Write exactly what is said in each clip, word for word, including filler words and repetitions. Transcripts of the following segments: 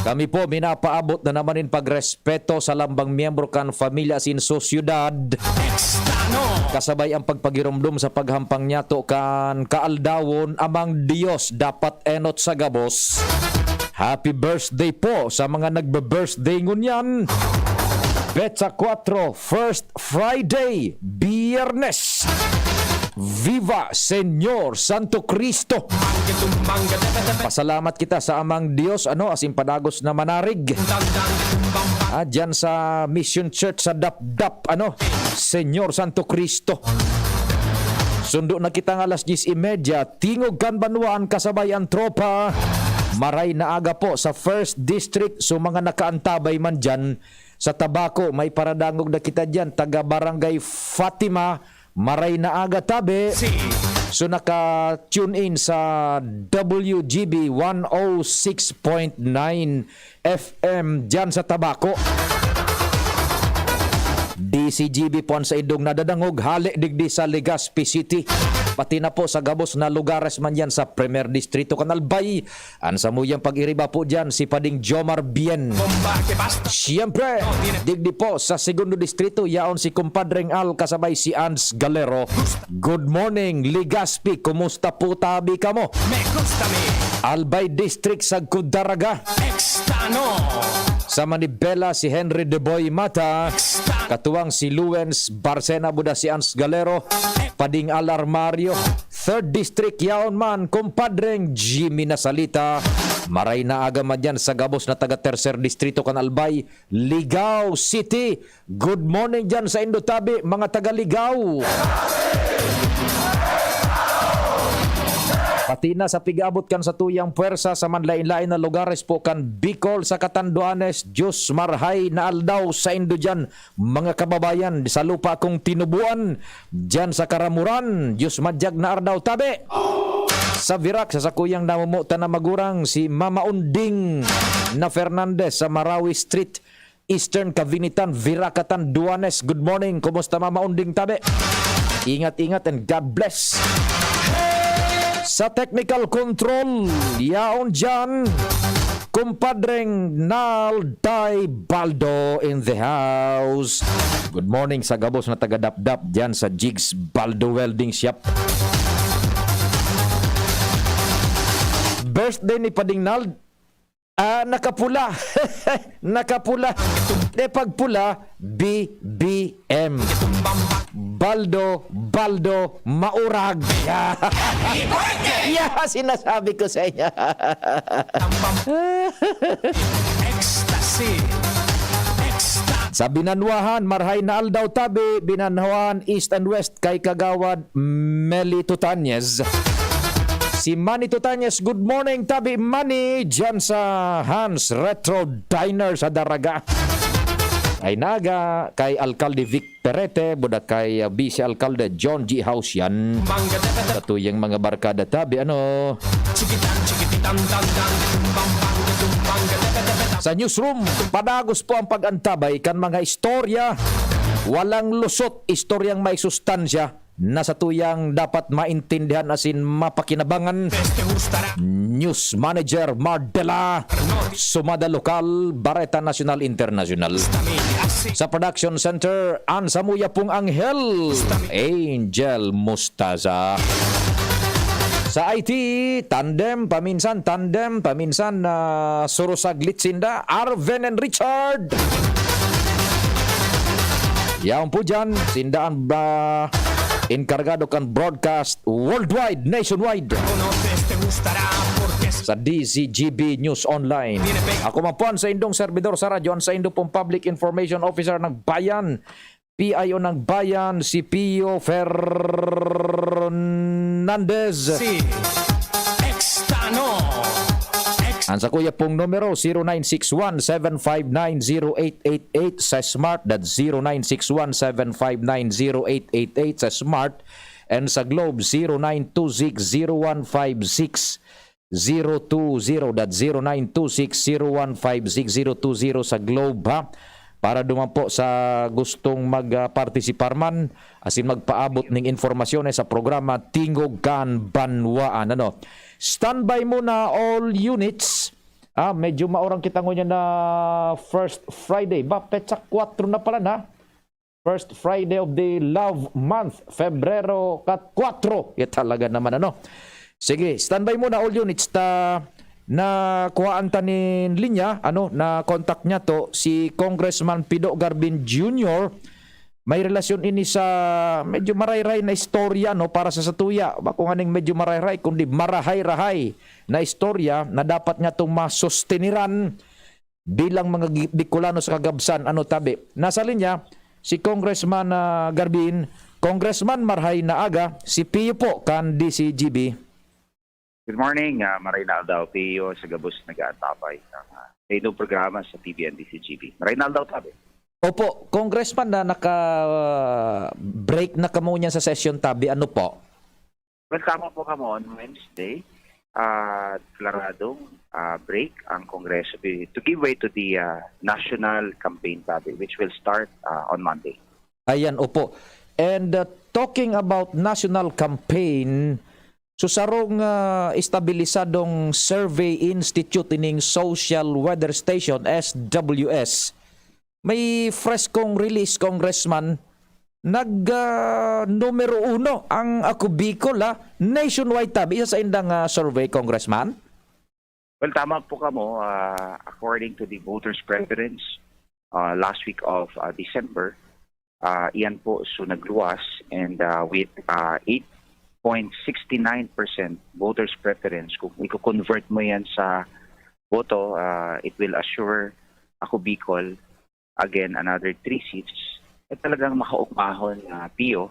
Kami po minapaabot na naman nin pagrespeto sa lambang miyembro kan pamilya asin sosyedad. Kasabay ang pagpagiromdom sa paghampang niyato kan kaaldawon, Amang Dios dapat enot sa gabos. Happy birthday po sa mga nagbe-birthday ngunyan. Petsa kwatro, first Friday, Biyernes. Viva Señor Santo Cristo! Pasalamat kita sa Amang Dios, ano, asin padagos na manarig. Ah, dyan sa Mission Church sa Dapdap, ano, Señor Santo Cristo. Sundo na kita ng alas diyes y media, Tingog kan Banwaan kasabay ang tropa. Maray na aga po sa First District, so mga nakaantabay man dyan sa Tabaco, may paradangog na kita dyan, taga Barangay Fatima, maray na aga tabi. So naka-tune in sa W G B one oh six point nine F M dyan sa Tabaco. D C G B po an saindong nadadangog, hale digdi sa Legazpi City. Pati na po sa gabos na lugares man yan sa Primer Distrito kan Albay. An samuyang pag-iriba po dyan, si Pading Jomar Bien. Siyempre, digdi po sa Segundo Distrito, yaon si Kumpadreng Al kasabay si Ans Galero. Good morning, Legazpi. Kumusta po tabi kamo? Albay District, sagkod Daraga. Sa Manibela, si Henry De Boy Mata. Katuwang si Luens Barcena, buda si Ans Galero. Pading Al Armario. Third District, yaon man, Kumpadreng Jimmy Nasalita. Maray na aga man dyan sa gabos na taga Tercer Distrito kan Albay, Ligao City. Good morning dyan sa indo tabi, mga taga Ligao. Pati na sa pig-abot kan satuyang puwersa sa manlain-lain na lugares po kan Bicol sa Catanduanes, Diyos marhay na aldaw sa indo dyan, mga kababayan, sa lupa kong tinubuan, dyan sa Karamuran, Diyos madyag na ardaw tabi. Sa Virac, sa sakuyang namumutan na magurang, si Mama Unding na Fernandez sa Marawi Street, Eastern Cavinitan, Virac, Catanduanes. Good morning. Kumusta, Mama Unding tabi? Ingat-ingat and God bless. Sa technical control, yaon dyan, kumpadreng Nalday Baldo in the house. Good morning sa gabos na taga-Dapdap dyan sa Jigs Baldo Welding Shop. Birthday ni Pading Nald, ah, nakapula. Nakapula. De pagpula, B B M. Baldo, Baldo, maurag. Yeah, sinasabi ko sa inyo. Ecstasy. Ecstasy. Sa Binanwahan, marhay na aldaw tabi, Binanwahan East and West, kay Kagawad Meli Tutanyes. Si Manny Tutanyes, good morning, tabi Manny, dyan sa Hans Retro Diner sa Daraga. Ay naga, kay Alkalde Vic Perete, buda kay, uh, Vice Alkalde John G Hausian. Sa tuyang mga barkada tabi, ano? Sa newsroom, padagos po ang pag-antabay kan mga istorya. Walang lusot, istoryang may sustansya na sa tuyang dapat maintindihan asin mapakinabangan. News Manager Mardela Sumada Lokal, Bareta Nasyonal Internasyonal. Sa Production Center, an samuya pong anghel, Angel Mustaza. Sa I T, tandem, paminsan tandem, paminsan na surusaglit sinda, Arven and Richard. Yaon po dyan, sinda an ba enkargado kan broadcast worldwide, nationwide. Sa D Z G B News Online. Ako man po an saindong servidor sa radyo, an saindo pong Public Information Officer ng Bayan, P I O ng Bayan, si Pio Fernandez. Si Extano. Ex- Ang sakuya pong numero, zero nine six one, seven five nine, zero eight eight eight sa Smart, that's zero nine six one, seven five nine, zero eight eight eight sa Smart, and sa Globe, zero nine two six, zero one five six, zero two zero, that's zero nine two six, zero one five six, zero two zero sa Globe, ha? Para duman po sa gustong mag, ah, partisipar man, asin magpaabot ning impormasyon sa programa Tingog kan Banwaan, ano? Standby muna all units. Ah, medyo maurang kita ngunyan na first Friday. Ba, petsa kwatro na pala na. First Friday of the Love Month, Febrero kat kwatro. Ya talaga naman, ano. Sige, standby muna, all units. Ta, nakuhaan ta nin linya, ano, na contact niya to, si Congressman Pido Garbin Junior. May relasyon ini sa medyo marayray na istorya, no, para sa satuya. Bako nganing medyo marayray, kundi marahay-rahay na istorya na dapat nga itong masustiniran bilang mga gi-, Bicolano sa kagabsan, ano, tabi. Nasa linya si Congressman, ah, Garbin. Congressman, marhay na aga, si Pio po kan D C G B. Good morning, ah, marhay na aldaw, Pio, sa gabos nag-aantabay ng, ah, sa inyong programa sa T V N D C G B. Marhay na aldaw, tabi. Opo, Congressman, na naka-break na kamo niyan sa session, tabi, ano po? Well, tama po kamo, on Wednesday, ah, deklaradong, ah, break ang Kongreso to, to give way to the, ah, national campaign, tabi, which will start, ah, on Monday. Ayan, opo. And, uh, talking about national campaign, so sarong, uh, estabilisadong survey institute ining Social Weather Station, S W S, may freskong release, Congressman. Nag, ah, numero uno ang Ako Bicol, ah, nationwide tabi sa indang, ah, survey, Congressman. Well, tama po kamo. Ah, according to the voters' preference, ah, last week of, ah, December, ah, iyan po, so nagluwas, and, ah, with, ah, eight point six nine percent voters' preference, kung i-convert mo yan sa boto, ah, it will assure Ako Bicol, again, another three seats, eh, talagang makaugmahon, ah, Pio,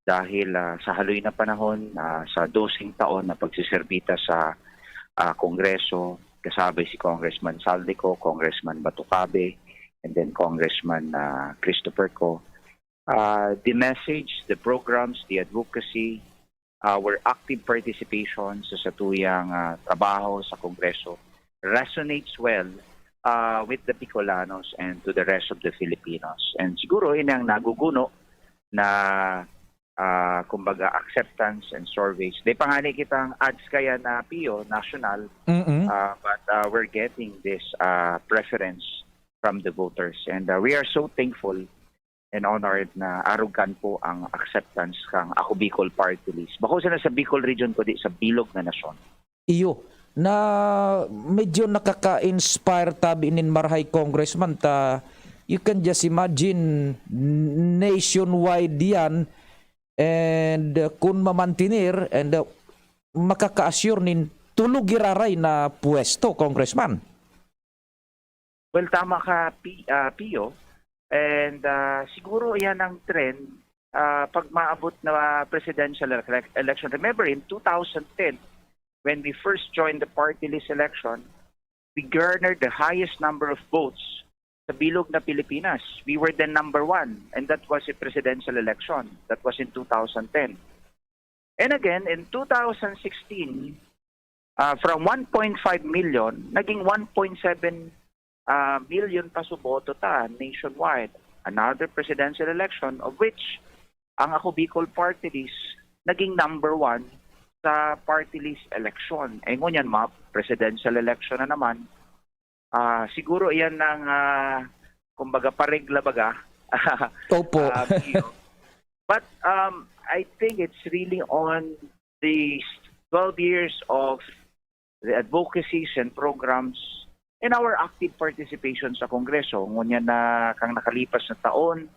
dahil, ah, sa haloy na panahon, ah, sa doseng taon na pagseserbita sa, ah, Kongreso, kasabay si Congressman Zaldy Co, Congressman Batucabe, and then Congressman, ah, Christopher Co, ah, the message, the programs, the advocacy, our active participation sa satuyang, ah, trabaho sa Kongreso resonates well, ah, with the Bicolanos and to the rest of the Filipinos. And siguro, yun ang naguguno na, ah, kumbaga, acceptance and surveys. Di pa nga ni kitang ads kaya na, Pio, national, Mm-mm. ah, but, ah, we're getting this, ah, preference from the voters. And, ah, we are so thankful and honored na arugan po ang acceptance kang Ako Bicol Party List. Bako sana sa Bicol Region, kundi sa bilog na nasyon. Iyo, na medyo nakaka-inspire tabi nin marahay, Congressman, ta you can just imagine, n-, nationwide yan, and, uh, kun mamantener, and, uh, makaka-assure nin tulo giraray na pwesto, Congressman. Well, tama ka, Pi-, ah, Pio. And, ah, siguro yan ang trend, ah, pag maabot na presidential ele-, election. Remember, in two thousand ten, when we first joined the party list election, we garnered the highest number of votes sa bilog na Pilipinas. We were the number one, and that was a presidential election. That was in two thousand ten. And again, in two thousand sixteen, ah, from one point five million, naging one point seven, ah, million pa su boto ta nationwide. Another presidential election, of which ang Ako Bicol Party List naging number one sa party list election. Eh, ngunyan, mga presidential election na naman, ah, siguro iyan ang, ah, kumbaga, paregla baga. Opo. Ah, Pio. But, um, I think it's really on the twelve years of the advocacies and programs and our active participation sa Kongreso. Ngunyan na kang nakalipas na taon,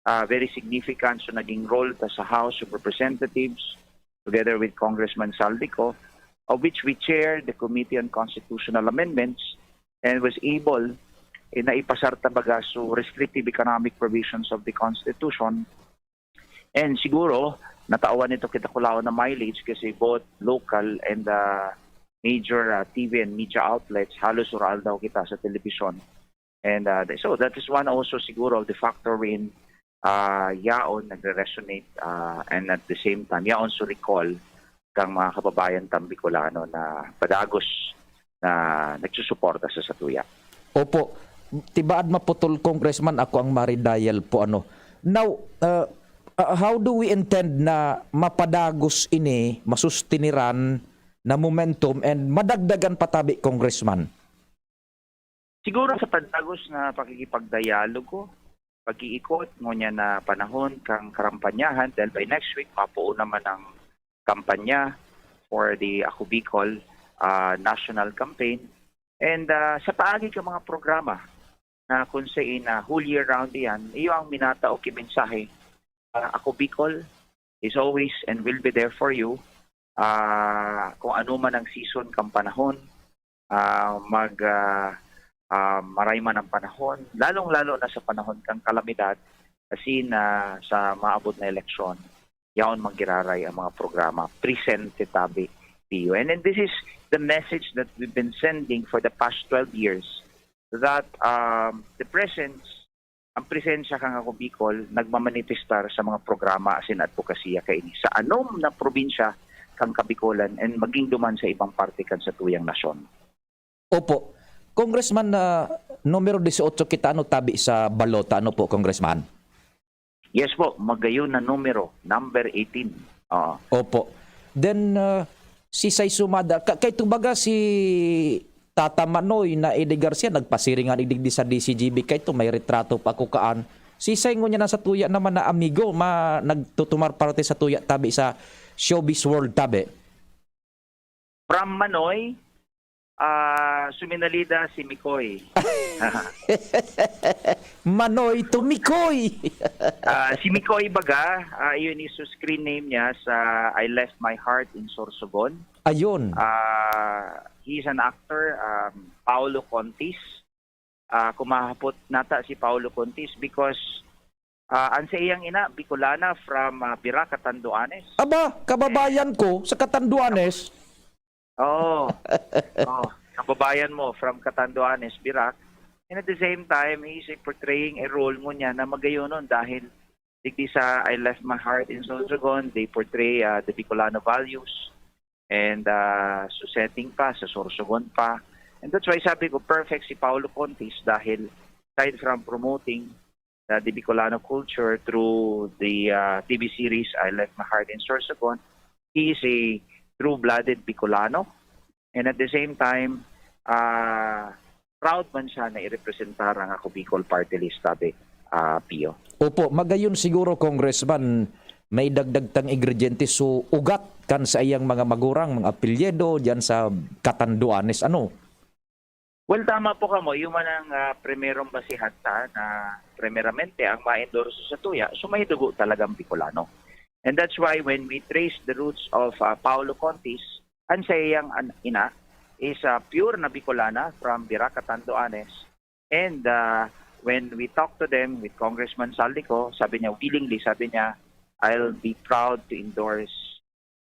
ah, very significant so naging role ta sa House of Representatives together with Congressman Zaldy Co, of which we chair the Committee on Constitutional Amendments and was able, eh, na ipasar ta baga so restrictive economic provisions of the Constitution. And siguro, natawan nito kita kulaon na mileage kasi both local and, ah, major, ah, T V and media outlets, halos ural daw kita sa telebisyon. And, ah, th-, so that is one also siguro of the factor wherein, ah, yaon nagre-resonate, ah, and at the same time, yaon so recall kang mga kababayan tang Bicolano na padagos na nagsusuporta sa satuya. Opo. Tibaad maputol, Congressman, ako ang maridayal po, ano. Now, uh, uh, how do we intend na mapadagos ini, masustiniran na momentum and madagdagan patabi, Congressman? Siguro sa padagos na pakikipagdialogo, pag-iikot ngunyan na panahon kan karampanyahan, dahil by next week, mapoon naman ang kampanya for the Ako Bicol, ah, national campaign. And, ah, sa paagi kan mga programa na kung sain na whole year round iyan, iyo ang minatao ki mensahe. Ah, Ako Bicol is always and will be there for you. Ah, kung ano man ang season kan panahon, ah, mag, ah, ah, maray man ang panahon, lalong-lalo na sa panahon kan kalamidad, asin, ah, sa maabot na eleksyon, yaon manggiraray ang mga programa, presente tabi, Pio. And, and this is the message that we've been sending for the past twelve years, that, um, the presence, ang presensya kan Ako Bicol, nagmamanifestar sa mga programa asin adbokasiya kaini sa anom na probinsya kan Kabicolan and maging duman sa ibang parte kan satuyang nasyon. Opo. Congressman, ah, numero dieciocho kita, ano, tabi sa balota, ano po, Congressman? Yes po, magayon na numero, number eighteen. Oo. Opo. Then, ah, si Say Sumada, ka-, kay ito baga si Tata Manoy na Eddie Garcia, nagpasiring an digdi sa D C G B, kay ito may retrato pa kukaan. Si Say ngunyan na satuya naman na amigo, ma-, nagtutumar parte satuya tabi sa showbiz world tabi. From Manoy, ah, suminalida si Mikoy. Manoy to Mikoy! Ah, si Mikoy baga, ah, yun is yung screen name niya sa I Left My Heart in Sorsogon. Ayun. Ah, he's an actor, um, Paolo Contis. Ah, kumahapot nata si Paolo Contis because, ah, an saiyang ina, Bicolana from, ah, Virac, Catanduanes. Aba, kababayan ko sa Catanduanes. Oo. Oh, kababayan mo from Catanduanes, Virac. And at the same time, he's portraying a role ngunyan na magayonon dahil digdi sa I Left My Heart in Sorsogon, they portray, ah, the Bicolano values. And, ah, sa setting pa, sa Sorsogon pa. And that's why sabi ko, perfect si Paolo Contis dahil aside from promoting, ah, the Bicolano culture through the, ah, T V series I Left My Heart in Sorsogon, he is a true-blooded Bicolano. And at the same time, ah, proud man siya na irepresentar ang Ako Bicol Party List, tabi, ah, Pio. Opo, magayon siguro, Congressman, may dagdag tang ingrediente, so ugat kan saiyang mga magurang, mga apelyido, diyan sa Catanduanes, ano? Well, tama po kamo. Iyo man ang, ah, primerong basihan ta na primeramente ang ma-endorse satuya, so may dugo talagang Bicolano. And that's why when we trace the roots of, ah, Paolo Contis, an saiyang an-, ina is, ah, pure na Bicolana from Virac, Catanduanes. And, ah, when we talk to them with Congressman Saldico, sabi niya, willingly, sabi niya, "I'll be proud to endorse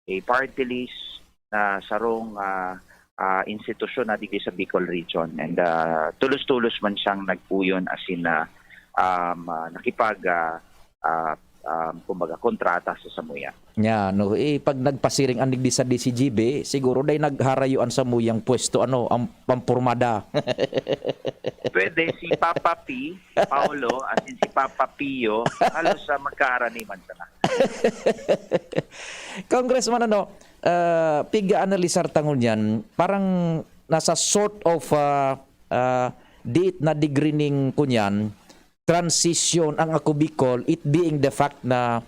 a party list na sarong, ah, ah, institusyon na digdi sa Bicol Region." And, ah, tulos-tulos man siyang nagpuyon, as in, ah, um, ah, nakipag, ah, ah, um, kumbaga, kontrata sa samuya. Nya, no, eh, pag nagpasiring an digdi sa D C G B, siguro dai nagharayo an samuyang pwesto, ano, ang pampurmada. Pwede si Papa P, Paolo, as in si Papa Pio, halos, ah, magkaarani man sana. Congressman, ano, ah, pig-aanalisar ta ngunyan, parang nasa sort of, ah, ah, diit na degree ning kunyan, transition ang Ako Bicol, it being the fact na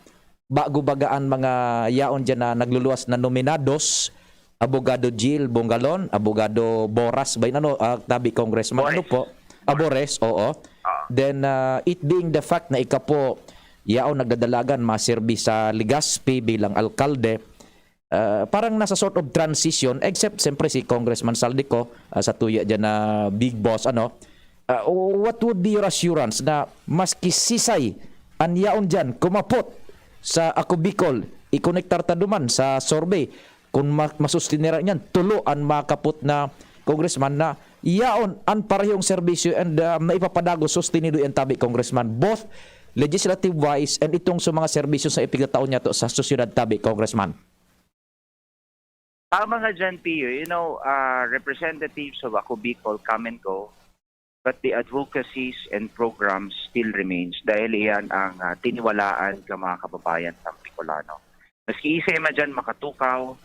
bago baga an mga yaon diyan na nagluluwas na nominados, Abogado Jill Bongalon, Abogado Boras, ba yun, ano, ah, tabi, Congressman? Ano Bores. Po? Ah, Bores, oo. Ah. Then, ah, it being the fact na ika po, yaon nagdadalagan, maserbi sa Legazpi bilang alkalde, ah, parang nasa sort of transition, except siyempre si Congressman Saldico, ah, satuya diyan na big boss, ano. Ah, what would be your assurance na maski sisay an yaon diyan kumapot sa Ako Bicol, ikonektar ta duman sa survey, kung ma-, masustenera niyan, tulo an makapot na congressman na yaon an parehong serbisyo and, ah, na ipapadagos, sustenido yan, tabi, Congressman, both legislative wise and itong sa mga serbisyo sa ipigtatao niya to sa sosyedad, tabi, Congressman. Tama nga dyan, Pio. You know, ah, representatives of Ako Bicol come and go, but the advocacies and programs still remains dahil iyan ang, ah, tiniwalaan ka mga kababayan sa Bicolano. Maski isay man dyan makatukaw,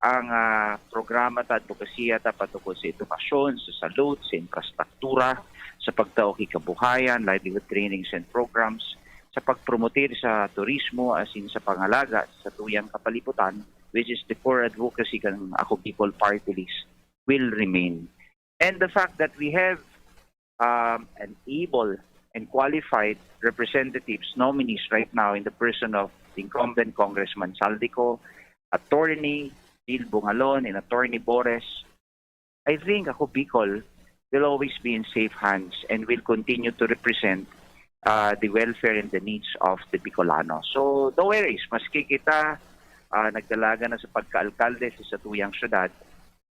ang, ah, programa ta, adbokasiya ta patungkol sa edukasyon, sa salud, sa infrastruktura, sa pagtao ki kabuhayan, livelihood trainings and programs, sa pagpromote sa turismo, asin sa pangalaga sa satuyang kapalibutan, which is the core advocacy kan Ako Bicol Party List, will remain. And the fact that we have, um, an able and qualified representatives, nominees right now in the person of the incumbent Congressman Zaldy Co, Attorney Phil Bungalon, and Attorney Bores, I think Ako Bicol will always be in safe hands and will continue to represent, uh, the welfare and the needs of the Bicolano. So, no worries. Maski kita, uh, nagdalagan na sa pagkaalkalde sa satuyang syudad,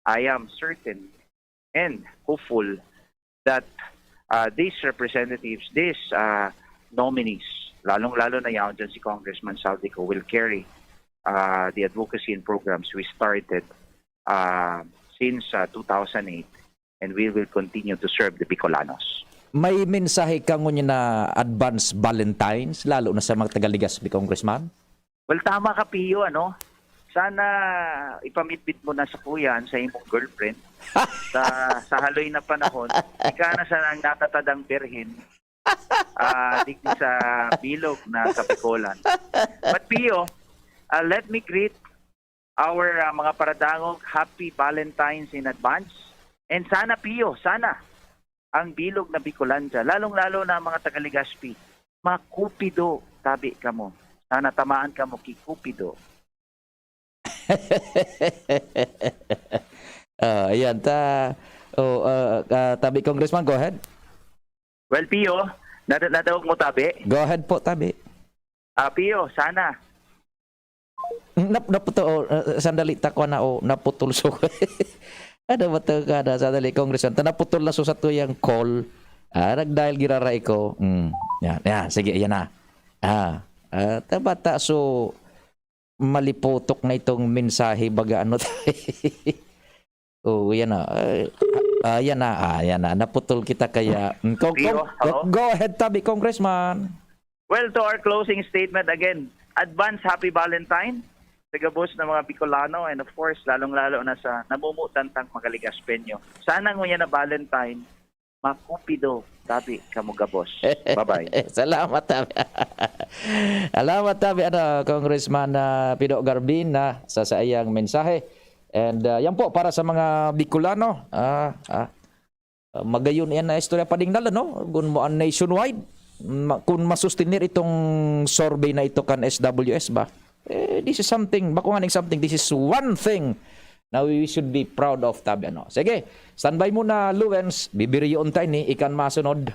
I am certain and hopeful that, uh, these representatives, these, uh, nominees, lalong-lalo na yaon dyan si Congressman Zaldy Co, will carry, uh, the advocacy and programs we started, uh, since, uh, two thousand eight, and we will continue to serve the Bicolanos. May mensahe ka ngunyan na advance Valentine's, lalo na sa mga taga Legazpi, Congressman? Well, tama ka, Pio, ano? Sana ipamidbid mo na sa kuyan, sa imong girlfriend, sa, sa haloy na panahon, ika na sana ang natatadang birhen, ah, digdi sa bilog na Kabicolan. But, Pio, ah, let me greet our, ah, mga paradangog, happy Valentine's in advance. And sana, Pio, sana, ang bilog na Bicolandia, lalong-lalo na ang mga taga Legazpi, makupido tabi kamo. Sana tamaan kamo ki Cupido. Ah, ayan, ta-, oh, ah, ah, tabi, Congressman, go ahead. Well, Pio, nada-, nadaog mo tabi? Go ahead po, tabi. Ah, Pio, sana. Nap-, naputol, oh, ah, sandali, ta ko na, oh, naputol so. Ano ba to ka na? Sandali, Congressman, ta naputol na so sa tuyang call. Ah, nag-dial giraray ko. Mm, yan, yan, sige, yan na. Ah, ah, ta bata, so, maliputok na itong mensahe, baga ano tayo. Oh, yan na. Ah, ah, yan na, ah, yan na. Naputol kita kaya. Mm, go, Pio, go, go, hello? Go ahead, tabi, Congressman. Well, to our closing statement again, advance happy Valentine sa gabos na mga Bicolano and of course, lalong-lalo na sa namumutan tang mga Legazpeño. Sana ngunyan na Valentine, makupido tabi kamo gabos. Bye-bye. Salamat, tabi. Salamat, tabi, ano, Congressman, ah, Pido Garbin, na sa saiyang mensahe. And, ah, yan po, para sa mga Bicolano, ah, ah, ah, magayon yan na istorya, padingnal, ano? Kun mo ang nationwide, ma-, kun masustenir itong survey na ito kan S W S ba? Eh, this is something, bako nga ning something, this is one thing na we should be proud of, tabi, ano. Sige, standby muna, Lawrence, bibiriyoon tayo ni ikan masunod.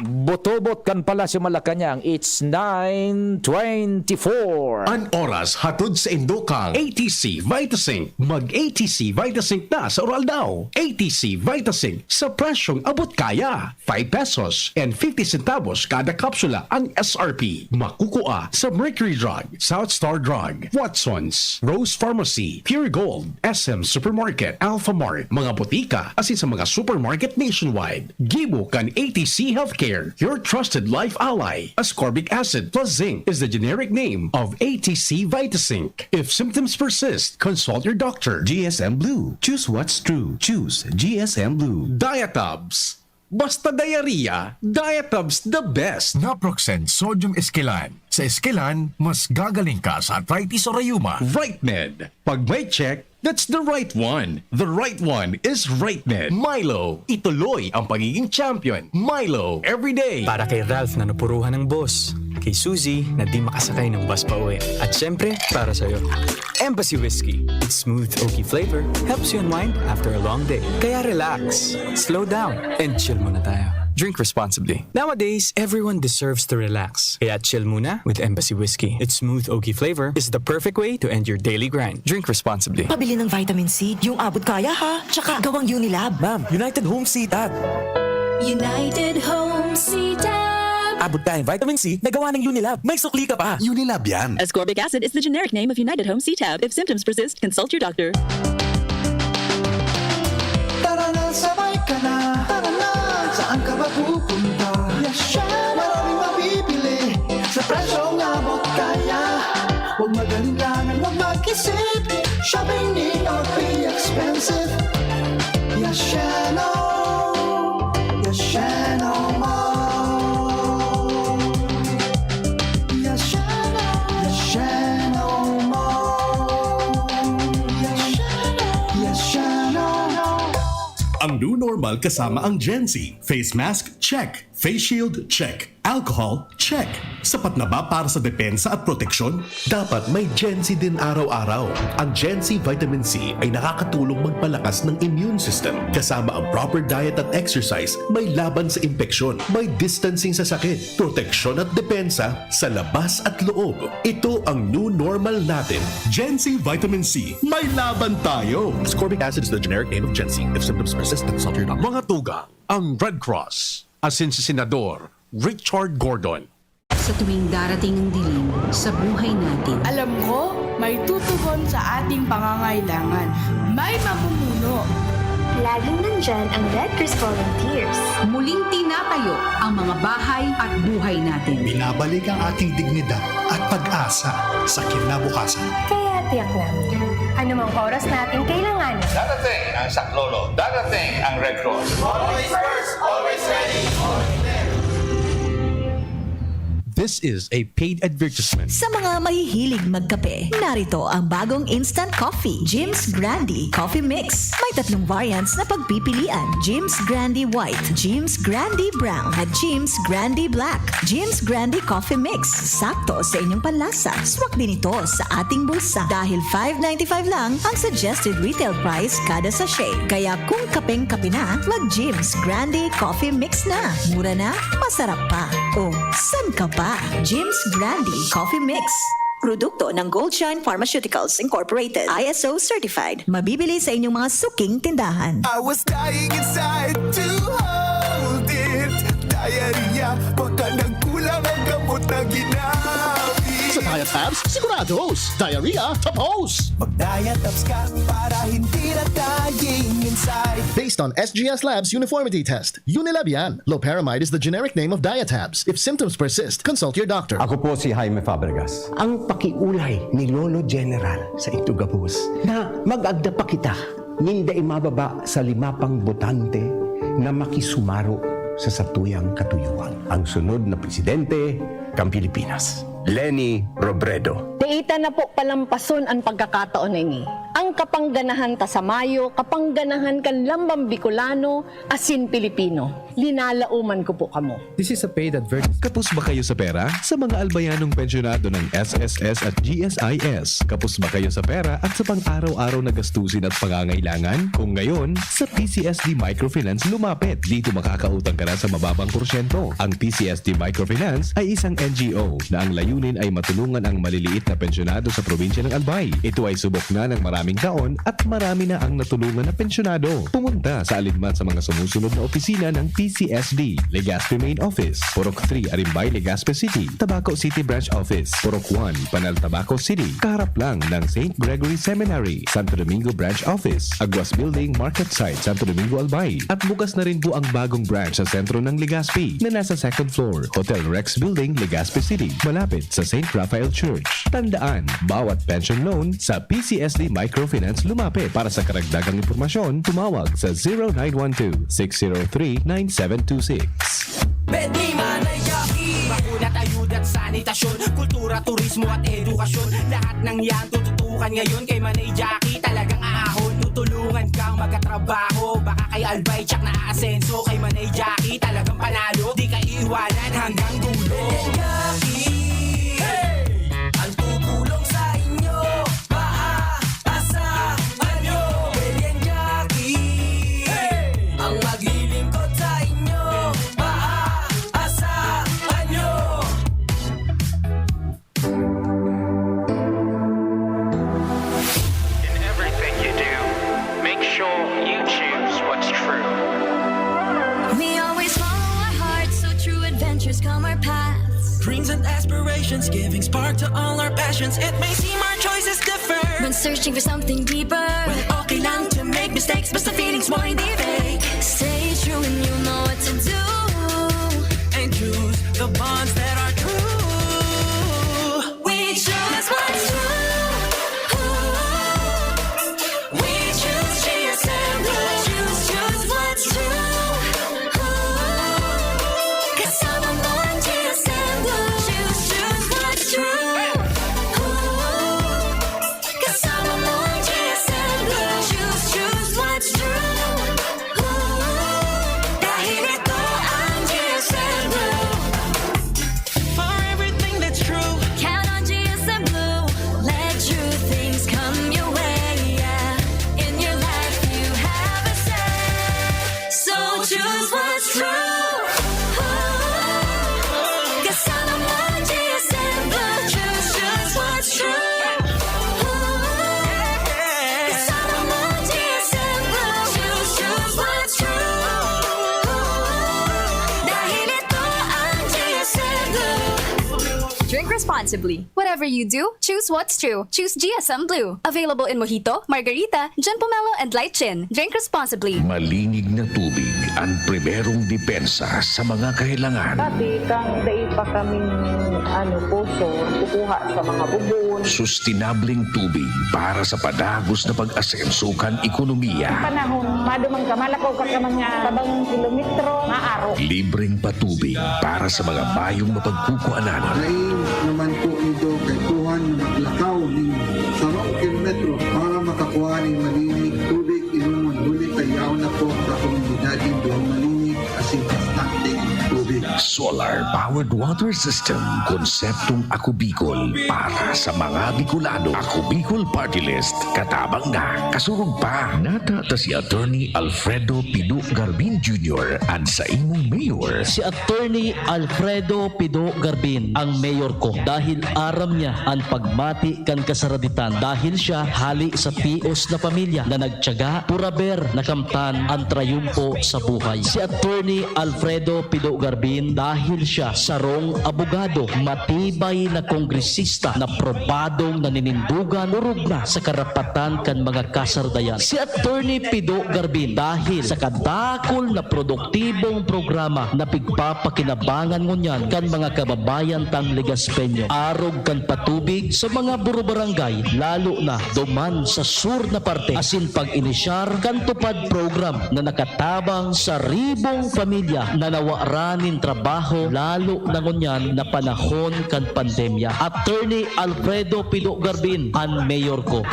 Butubot kan Palasyo Malacañang, it's nine twenty-four. An oras hatod sa indokang A T C Vitasync. Mag A T C Vitasync na sa Uraldaw. A T C Vitasync sa presyong abot kaya. Five pesos and fifty centavos kada kapsula ang S R P. Makukua sa Mercury Drug, South Star Drug, Watson's, Rose Pharmacy, Pure Gold, S M Supermarket, Alphamart, mga botika, asin sa mga supermarket nationwide. Gibo kan A T C Healthcare, your trusted life ally. Ascorbic acid plus zinc is the generic name of A T C Vitasync. If symptoms persist, consult your doctor. G S M Blue. Choose what's true. Choose G S M Blue. Diatabs. Basta diarrhea, Diatabs the best. Naproxen Sodium Esquilan. Sa Esquilan, mas gagaling ka sa arthritis o rayuma. Right Med. Pag may check, that's the right one. The right one is Right Med. Milo, ituloy ang pagiging champion. Milo, everyday. Para kay Ralph na napuruhan ng boss, kay Suzy na di makasakay ng bus pa uwi, at syempre, para sa'yo. Embassy Whiskey. Its smooth, oaky flavor helps you unwind after a long day. Kaya relax, slow down, and chill muna tayo. Drink responsibly. Nowadays, everyone deserves to relax. Kaya chill muna with Embassy Whiskey. Its smooth, oaky flavor is the perfect way to end your daily grind. Drink responsibly. Pabili ng vitamin C, yung abot kaya ha. Tsaka gawang Unilab. Ma'am, United Home C-Tab. United Home C-Tab. Abot kayang vitamin C na gawa ng Unilab. May sukli ka pa. Unilab yan. Ascorbic acid is the generic name of United Home C-Tab. If symptoms persist, consult your doctor. Tara na, sabay ka na. Tara na, saan ka ba pupunta? Yes, chef. Maraming mabibili sa presyong abot kaya. Huwag mag-alinlangan, huwag mag-isip. Normal kasama ang Gen Z. Face mask, check. Face shield, check. Alcohol, check. Sapat na ba para sa depensa at proteksyon? Dapat may Gen Z din araw-araw. Ang Gen Z Vitamin C ay nakakatulong magpalakas ng immune system. Kasama ang proper diet at exercise, may laban sa impeksyon, may distancing sa sakit, proteksyon at depensa sa labas at loob. Ito ang new normal natin. Gen Z Vitamin C, may laban tayo! Ascorbic acid is the generic name of Gen Z. If symptoms persist, consult your doctor. Mga tugang, ang Red Cross, asin si Senador Richard Gordon. Sa tuwing darating ang dilim sa buhay natin, Alam ko, may tutugon sa ating pangangailangan. May mamumuno. Laging nandyan ang Red Cross Volunteers. Muling tinatayo ang mga bahay at buhay natin. Binabalik ang ating dignidad at pag-asa sa kinabukasan. Kaya tiyak namin, anumang oras natin kailangan. Darating ang saklolo, darating ang Red Cross. Always first, always ready, always there. This is a paid advertisement. Sa mga mahihilig magkape, narito ang bagong instant coffee, Jim's Grande Coffee Mix. May tatlong variants na pagpipilian, Jim's Grande White, Jim's Grande Brown, at Jim's Grande Black. Jim's Grande Coffee Mix, sakto sa inyong panlasa. Swak din ito sa ating bulsa dahil five ninety-five lang ang suggested retail price kada sachet. Kaya kung kapeng-kape na, mag Jim's Grande Coffee Mix na. Mura na, masarap pa. O, san ka pa? Jim's Grande Coffee Mix. Produkto ng Goldshine Pharmaceuticals Incorporated, I S O certified. Mabibili sa inyong mga suking tindahan. I was dying inside to hold it. Diarrhea, baka nagkulang ang gamot na ginamit. Sa Diet Tabs, sigurados. Diarrhea, tapos. Mag-Diet Tabs ka para hindi na dying inside. Based on S G S Labs uniformity test. Unilab yan. Loperamide is the generic name of Diatabs. If symptoms persist, consult your doctor. Ako po si Jaime Fabregas. Ang pakiulay ni Lolo General sa Ito Gabos na mag-agda pa kita, ninda imababa sa lima pang botante na makisumaro sa satuyang katuyuan. Ang sunod na presidente kan Pilipinas, Leni Robredo. Dai ta na po palampason an pagkakataon na ini. Ang kapangganahan ta sa mayo, kapangganahan kan lambang Bicolano asin Pilipino. Linalaoman ko po kamo. This is a paid advertisement. Kapos ba kayo sa pera? Sa mga albayanong pensyonado ng S S S at G S I S, kapos ba kayo sa pera at sa pang-araw-araw na gastusin at pangangailangan? Kung ngayon, sa P C S D Microfinance lumapit. Dito makakautang ka na sa mababang porsyento. Ang P C S D Microfinance ay isang N G O na ang layunin ay matulungan ang maliliit na pensyonado sa probinsya ng Albay. Ito ay subok na ng maraming taon at marami na ang natulungan na pensyonado. Pumunta sa alinman sa mga sumusunod na opisina ng P C S D: Legazpi Main Office, Purok three, Arimbay, Legazpi City; Tabaco City Branch Office, Purok one, Panal, Tabaco City, kaharap lang ng Saint Gregory Seminary; Santo Domingo Branch Office, Aguas Building, Market Site, Santo Domingo, Albay. At bukas na rin po ang bagong branch sa sentro ng Legazpi na nasa second floor, Hotel Rex Building, Legazpi City, malapit sa Saint Raphael Church. Tandaan, bawat pension loan sa P C S D Microfinance lumapit. Para sa karagdagang impormasyon, tumawag sa zero nine one two, six zero three, nine seven two six. Bedni Manay Jackie. Bakuna, ayuda at sanitasyon, kultura, turismo at edukasyon. Lahat ng yan tututukan ngayon kay Manay Jackie. Talagang ahon, tutulungan kang magkatrabaho. Baka kay Albay tsak na aasenso, kay Manay Jackie talagang panalo. Di ka iiwanan hanggang dulo. Manay Jackie, hey! Ang tutulong sa inyo, maaasahan nyo. Manay Jackie, hey! Ang maglilingkod sa inyo, maaasahan nyo. In everything you do, make sure you choose what's true. We always follow our hearts, so true adventures come our paths. Dreams and aspirations, giving spark to all our passions. It may seem our choices differ when searching for something deeper. Well, okay lang to make mistakes, basta feelings mo hindi fake. Stay true and you know what to do. And choose the bonds that are true. We choose what's true. We choose G S M Blue. Choose, choose what's true. Kasama mo ang G S M Blue. Choose, choose what's true. Kasama mo ang G S M Blue. Choose, choose what's true. responsibly. Whatever you do, choose what's true. Choose G S M Blue. Available in mojito, margarita, gin pomelo, and light gin. Drink responsibly. Malinig na tubig ang primerong depensa sa mga kahelangan. Dati, kang dai pa kaming ano, poso, kukuha sa mga bubon. Sustinableng tubig para sa padagos na pag-asenso kan ekonomiya. Panahon, madumang ka, malakaw ka ka mga tabang kilometro, maaro. Libreng patubig para sa mga mayong mapagkukuanan. Lain naman po nito kay kuhan na maglakaw nin sarong kilometro para makakuha nin malinig tubig inomon, huli ta yaon na po sa komunidad nin duhang malinig asin bastanteng tubig. Solar-powered water system, konseptong Ako Bicol para sa mga Bicolano. Ako Bicol Party List, katabang na, kasurog pa. Nata ta si Attorney Alfredo Pido Garbin Junior an saimong mayor. Si Attorney Alfredo Pido Garbin ang mayor ko dahil aram niya an pagmati kan kasaraditan, dahil siya hali sa tios na pamilya na nagtiyaga, puraber na kamtan an trayumpo sa buhay. Si Attorney Alfredo Pido Garbin dahil siya sarong abogado, matibay na kongresista na probadong naninindugan, orog na sa karapatan kan mga kasardayan. Si Attorney Pido Garbin dahil sa kadakol na produktibong programa na pigpapakinabangan ngunyan kan mga kababayan tang Legaspeño, arog kan patubig sa mga burubarangay, lalo na duman sa sur na parte, asin pag-inisyar kan TUPAD program na nakatabang sa ribong pamilya na nawara nin trabaho, lalo na ngunyan na panahon kan pandemya. Attorney Alfredo Pido Garbin, an mayor ko.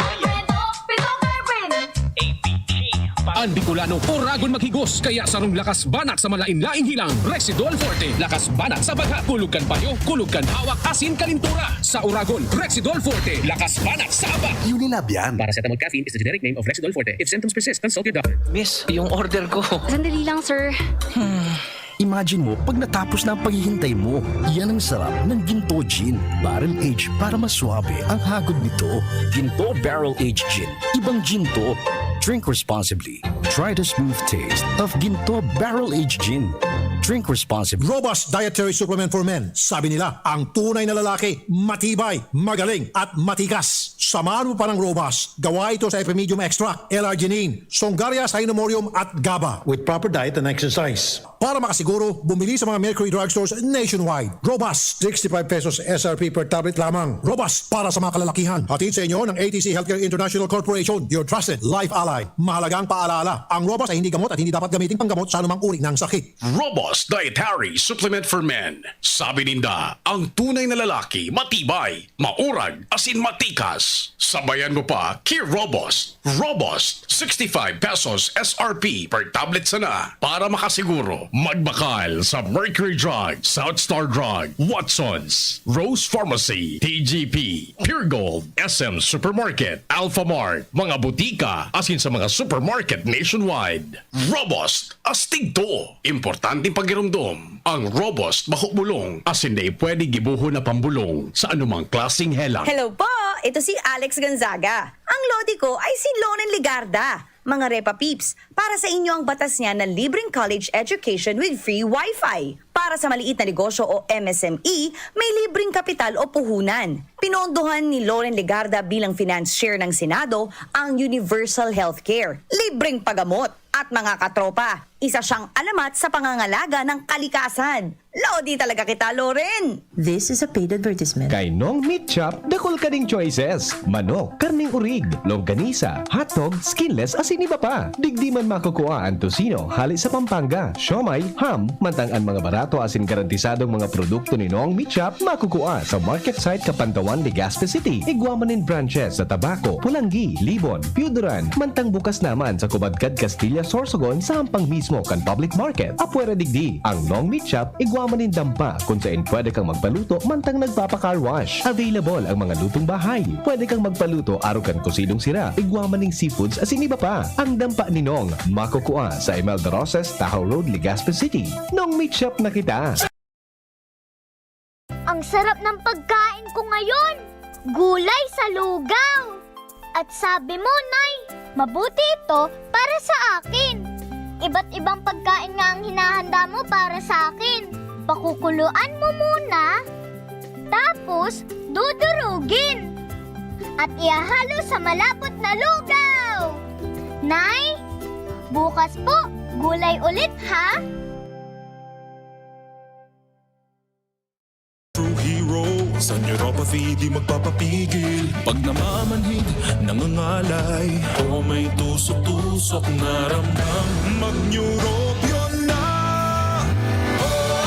An Bicolano, oragon maghigos, kaya sarong lakas banat sa malain-laing hilang, Rexidol Forte. Lakas banat sa baghat, kulog kan payo, kulog kan hawak, asin kalintura. Sa oragon, Rexidol Forte. Lakas banat sa aba. Unilab yan. Paracetamol caffeine is the generic name of Rexidol Forte. If symptoms persist, consult your doctor. Miss, yung order ko. Sandali lang, sir. Imagine mo, pag natapos na ang paghihintay mo, yan ang sarap ng Ginto Gin. Barrel aged para mas suabe ang hagod nito. Ginto Barrel Aged Gin. Ibang gin to. Drink responsibly. Try the smooth taste of Ginto Barrel Aged Gin. Drink responsibly. Robust Dietary Supplement for Men. Sabi nila, ang tunay na lalaki, matibay, magaling, at matikas. Samahan mo pa ng Robust. Gawa ito sa Epimedium Extract, L-arginine, Songaria Cynomorium, at GABA. With proper diet and exercise. Para makasiguro, bumili sa mga Mercury Drugstores nationwide. Robust, sixty-five pesos S R P per tablet lamang. Robust para sa mga kalalakihan. Hatid sa inyo ng A T C Healthcare International Corporation, your trusted life ally. Mahalagang paalala, ang Robust ay hindi gamot at hindi dapat gamitin panggamot sa anumang uri ng sakit. Robust Dietary Supplement for Men. Sabi ninda, ang tunay na lalaki, matibay, maurag, asin matikas. Sabayan mo pa, ki Robust. Robust, sixty-five pesos S R P per tablet sana. Para makasiguro, magbakal sa Mercury Drug, South Star Drug, Watsons, Rose Pharmacy, T G P, Pure Gold, S M Supermarket, Alphamart, mga butika, asin sa mga supermarket nationwide. Robust, astig to! Importanteng pagiromdom, ang Robust bako bulong, asin dai pwede gibohon na pambulong sa anumang klaseng helang. Hello po! Ito si Alex Gonzaga. Ang lodi ko ay si Loren Legarda. Mga Repa Peeps, para sa inyo ang batas niya na libreng college education with free wifi. Para sa maliit na negosyo o M S M E, may libreng kapital o puhunan. Pinondohan ni Loren Legarda bilang finance chair ng Senado ang universal healthcare, libreng paggamot, at mga katropa. Isa siyang alamat sa pangangalaga ng kalikasan. Lodi talaga kita, Loren! This is a paid advertisement. Kay Nong Meat Shop, dakul ka ning choices. Manok, karneng urig, longganisa, hotdog, skinless asin iba pa. Digdi man makukua an tocino hale sa Pampanga, siomai, ham, mantang an mga barato asin garantisadong mga produkto ni Nong Meat Shop makukua sa market site Kapantawan, Legazpi City. Igwa man nin branches sa Tabaco, Polangui, Libon, Pioduran, mantang bukas naman sa Kubadkad, Castilla, Sorsogon sa hampang mismo kan public market. Apwera digdi, ang Nong Meat Shop igwa man nin dampa kun saen pwede kang magpaluto mantang nagpapa-car wash. Available ang mga lutong bahay. Pwede kang magpaluto arog kan kosinong sira, igwa man ning seafoods asin iba pa. Ang dampa ni Nong makukua sa Imelda Roses, Tahaw Road, Legazpi City. Nong Meat Shop na kita! Ang sarap ng pagkain ko ngayon! Gulay sa lugaw! At sabi mo, Nay, mabuti ito para sa akin. Iba't ibang pagkain nga ang hinahanda mo para sa akin. Pakukuluan mo muna. Tapos, dudurugin. At ihahalo sa malapot na lugaw. Nay, bukas po, gulay ulit ha? True hero, sa neuropathy di magpapapigil. Pag namamanhid, nangangalay, o may tusok-tusok na ramdam, mag-Neurobion na! Oh,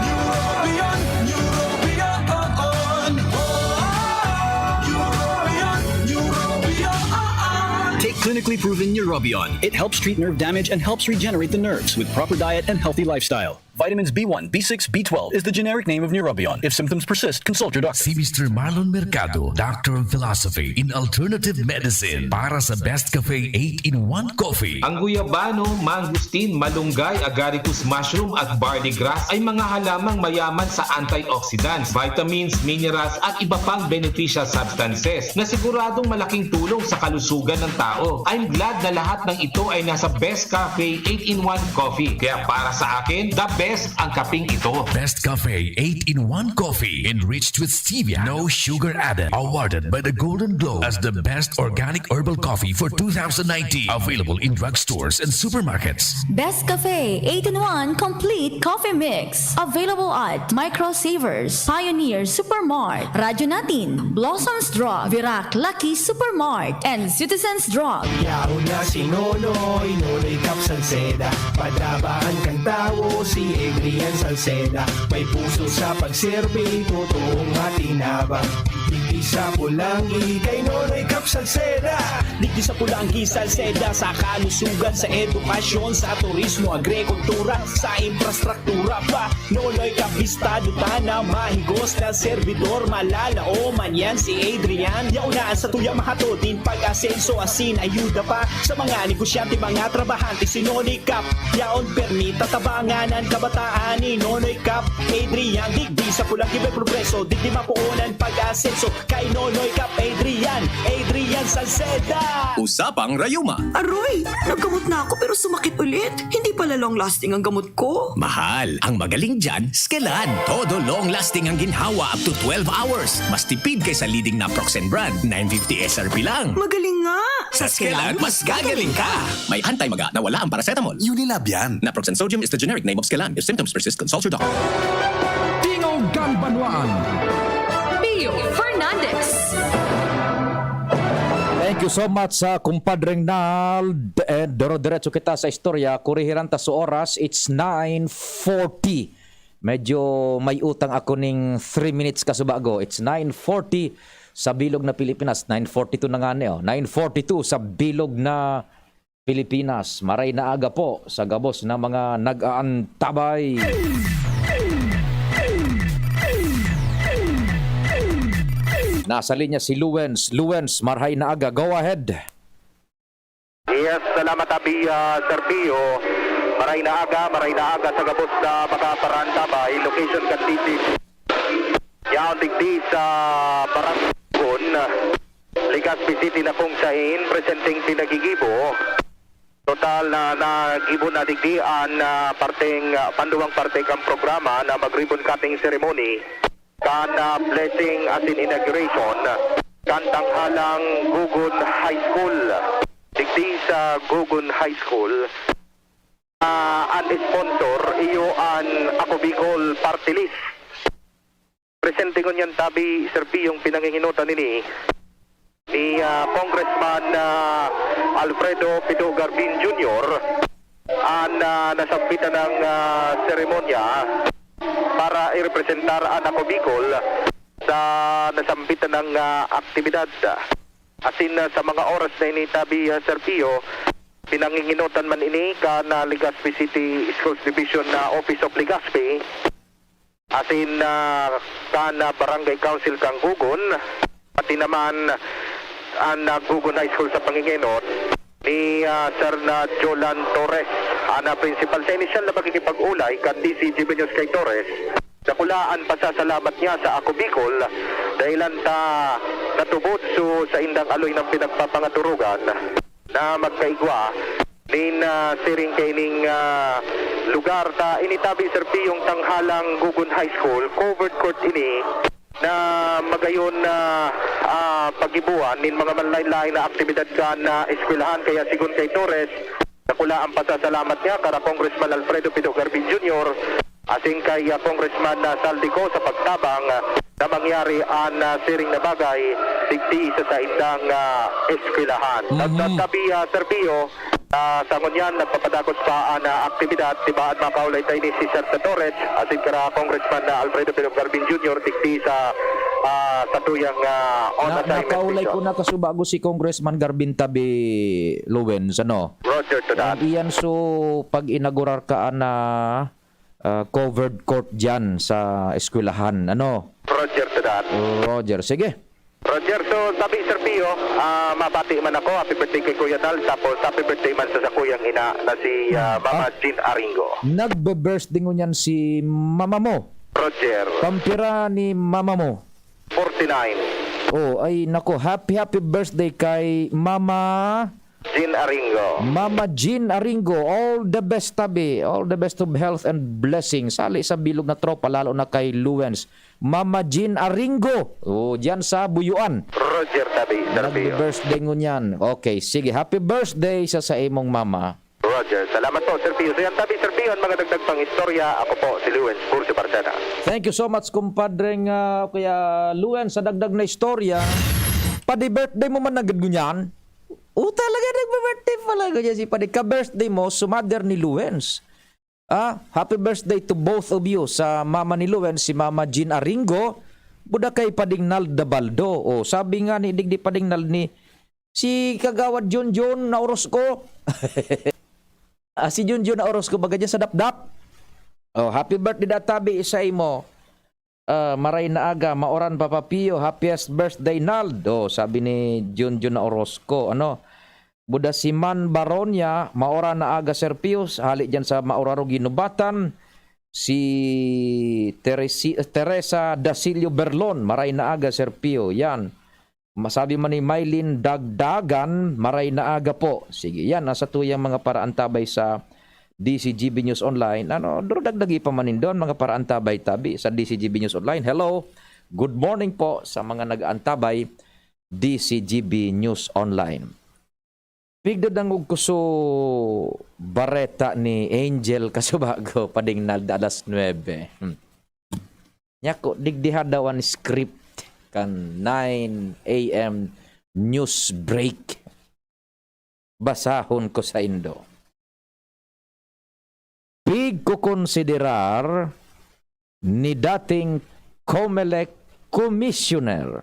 Neurobion, Neurobion, oh, oh. Neurobion, Neurobion, oh, oh. Take clinically proven Neurobion. It helps treat nerve damage and helps regenerate the nerves with proper diet and healthy lifestyle. Vitamins B one, B six, B twelve is the generic name of Neurobion. If symptoms persist, consult your doctor. Si Mister Marlon Mercado, Doctor of Philosophy in Alternative Medicine, para sa Best Cafe eight-in-one Coffee. Ang guyabano, mangosteen, malunggay, agaricus mushroom at barley grass ay mga halamang mayaman sa antioxidants, vitamins, minerals at iba pang beneficial substances na siguradong malaking tulong sa kalusugan ng tao. I'm glad na lahat ng ito ay nasa Best Cafe eight-in-one Coffee. Kaya para sa akin, the best ang kaping ito. Best Cafe eight-in-one Coffee, enriched with stevia, no sugar added. Awarded by the Golden Globe as the best organic herbal coffee for two thousand nineteen. Available in drugstores and supermarkets. Best Cafe eight-in-one Complete Coffee Mix. Available at Micro Savers, Pioneer Supermart, Radyo Natin, Blossoms Drug, Virac Lucky Supermart, and Citizens Drug. Yaon na si Nonoy, Nonoy Cap Salceda. Padabaan kan tawo si Adrian Salceda. May puso sa pagserbi, totoong matinabang. Digdi sa Polangui kay Nonoy Cap Salceda. Digdi sa Polangui, Salceda, sa kalusugan, sa edukasyon, sa turismo, agrikultura, sa infrastruktura pa. Nonoy Cap, bistado ta na mahigos na servidor, malalaoman yan si Adrian. Yaon na an satuya mahatod nin pag-asenso asin ayuda pa sa mga negosyante, mga trabahante, si Nonoy Cap. Yaon permi tatabangan an kabataan ni Nonoy Cap Adrian. Digdi sa Polangui may progreso, digdi mapoon an pag-asenso kay Nonoy Cap Adrian, Adrian Salceda. Usapang Rayuma. Aroy! Naggamot na ako pero sumakit ulit. Hindi pala long lasting ang gamot ko. Mahal, ang magaling dyan, Skelan. Todo long lasting ang ginhawa up to twelve hours. Mas tipid kaysa leading naproxen brand, nine fifty S R P lang. Magaling nga! Sa Skelan, mas gagaling ka! May anti-maga na wala ang paracetamol. Unilab yan. Naproxen sodium is the generic name of Skelan. If symptoms persist, consult your doctor. Tingog kan Banwaan. Pio Fernandez. Thank you so much sa kumpadreng Nald. And doro-diretso kita sa istorya. Kurihiran ta sa oras, it's nine forty. Medyo may utang ako ning three minutes kasubago. It's nine forty sa bilog na Pilipinas. Nine forty-two na nga ni, oh. Nine forty-two sa bilog na Pilipinas. Maray na aga po sa gabos na mga nag-aantabay. Nasa linya si Luwens. Luwens, marhay na aga. Go ahead. Yes, salamat, Abi, ah, Sir Pio. Maray na aga, maray na aga sa gabos na mga parantabay. Location kan D C. Yaon digdi sa Barangay Gon, Legazpi City na kung sain presenteng pinagigibo. Total na nagibo na digdi an, ah, parteng, ah, panduwang parte kan programa na mag-ribbon cutting ceremony kan, ah, blessing asin inauguration kan tanghalang Gogon High School. Digdi sa Gogon High School, ah, an sponsor iyo an Ako Bicol Party List. Presente ngunyan tabi, Sir P, yung pinanginginotan nini ni, ah, Congressman, ah, Alfredo Pido Garbin Junior, an, ah, nasambitan ng, ah, seremonya para irepresentar an Ako Bicol sa nasambitan ng, ah, aktibidad. Asin, ah, sa mga oras na ini tabi, ah, Sir Pio, pinanginginotan man ini kan, ah, Legazpi City Schools Division na Office of Legazpi. Asin, ah, kan, ah, Barangay Council kan Gogon, pati naman an, ah, Gogon High School sa pangingenot ni, ah, Sir na Jolan Torres, an, ah, principal sa inisyal na pakikipag-ulay kan D C Jimmy News kay Torres. Dakula an pasasalamat niya sa Ako Bicol, dahilan ta natubod so saindang aloy ng pinagpapangaturugan na magkaigwa nin, ah, siring kaining, ah, lugar ta ini tabi, Sir Pio, yung tanghalang Gugon High School, covered court ini na magayon na, ah, paggiboan nin mga manlain-lain na aktibidad kan, ah, eskwelahan. Kaya sigon kay Torres, dakula ang pasasalamat niya kara Congressman Alfredo Pido Garbin Junior, asin kay, ah, Congressman, ah, Saldico sa pagtabang, ah, na mangyari an, ah, siring na bagay digdi sa saindang, ah, eskwelahan. Mhm. Dagdag tabi, ah, Sir Pio, ah, sa ngunyan, nagpapadagos pa an, ah, aktibidad, di ba, at makaulay tayo ni si Sir Torres, asin kara Congressman, ah, Alfredo Pido Garbin Junior, digdi sa, ah, satuyang, ah, on Na, assignment nakaulay mission. Ko na kasubago si Congressman Garbin tabi, Lowens, ano? Roger to that. Yan, iyan, so, pag-inaugurar ka, ana, ah, covered court dyan sa eskwelahan, ano? Roger to that. Roger, sige. Roger, so, tabi, Sir Pio, ah, mabati man ako, happy birthday kay Kuya Nal, tapos happy birthday man sa sakuyang ina na si, ah, Hmm. Mama Ah. Jean Aringo. Nagbe-birthday ngunyan si mama mo. Roger. Pampira ni mama mo? Forty-nine. Oh, ay, nako, happy, happy birthday kay Mama Jean Aringo. Mama Jean Aringo, all the best, tabi. All the best of health and blessings. Hali sa bilog na tropa, lalo na kay Luwens. Mama Jean Aringo. Oh, diyan sa Buyuan. Roger, tabi, Sir Pio. Nagbe-birthday ngunyan. Okay, sige. Happy birthday sa, sa imong mama. Roger. Salamat po, Sir Pio. So yan, tabi, Sir Pio, ang mga dagdag pang istorya. Ako po, si Luwens Burcio Barcena. Thank you so much, kumpadreng, ah, Kuya Luwens, sa dagdag na istorya. Padi, birthday mo man na gud ngunyan? Oh, talaga, nagbe-birthday pala ko dyan si Padi. Ka-birthday mo, si mother ni Luwens. Ah, happy birthday to both of you. Sa mama ni Luwens, si Mama Jean Aringo, buda kay Pading Nald Dabaldo. Oh, sabi nga ni, digdi Pading Nald ni, si Kagawad Junjun na Orozco. Ah, si Junjun na Orozco, baga dyan sa Dapdap. Oh, happy birthday, da, tabi, sa imo. Ah, maray na aga, maoran, Papa Pio, happiest birthday, Nald. Oh, sabi ni Junjun na Orozco, ano? Buda si Man Baronia, maoran na aga, Sir Pius, hali dyan sa Mauraro, Guinobatan. Si Teresi-, Teresa Dasilio Berlon, maray na aga, Sir Pio. Yan. Masabi man ni Mylene Dagdagan, maray na aga po. Sige, yan, nasa tuyang mga paraantabay sa D C G B News Online. Ano, duro dagdagi pa man nindon, mga paraantabay tabi sa D C G B News Online. Hello, good morning po sa mga nag-aantabay, D C G B News Online. Pigdadangog ko so bareta ni Angel Kasubago, padingnal da alas nuebe. Hmm. Nyako, digdiha daw an script kan nine A M news break. Basahon ko saindo. Pigkokonsiderar ni dating Comelec Commissioner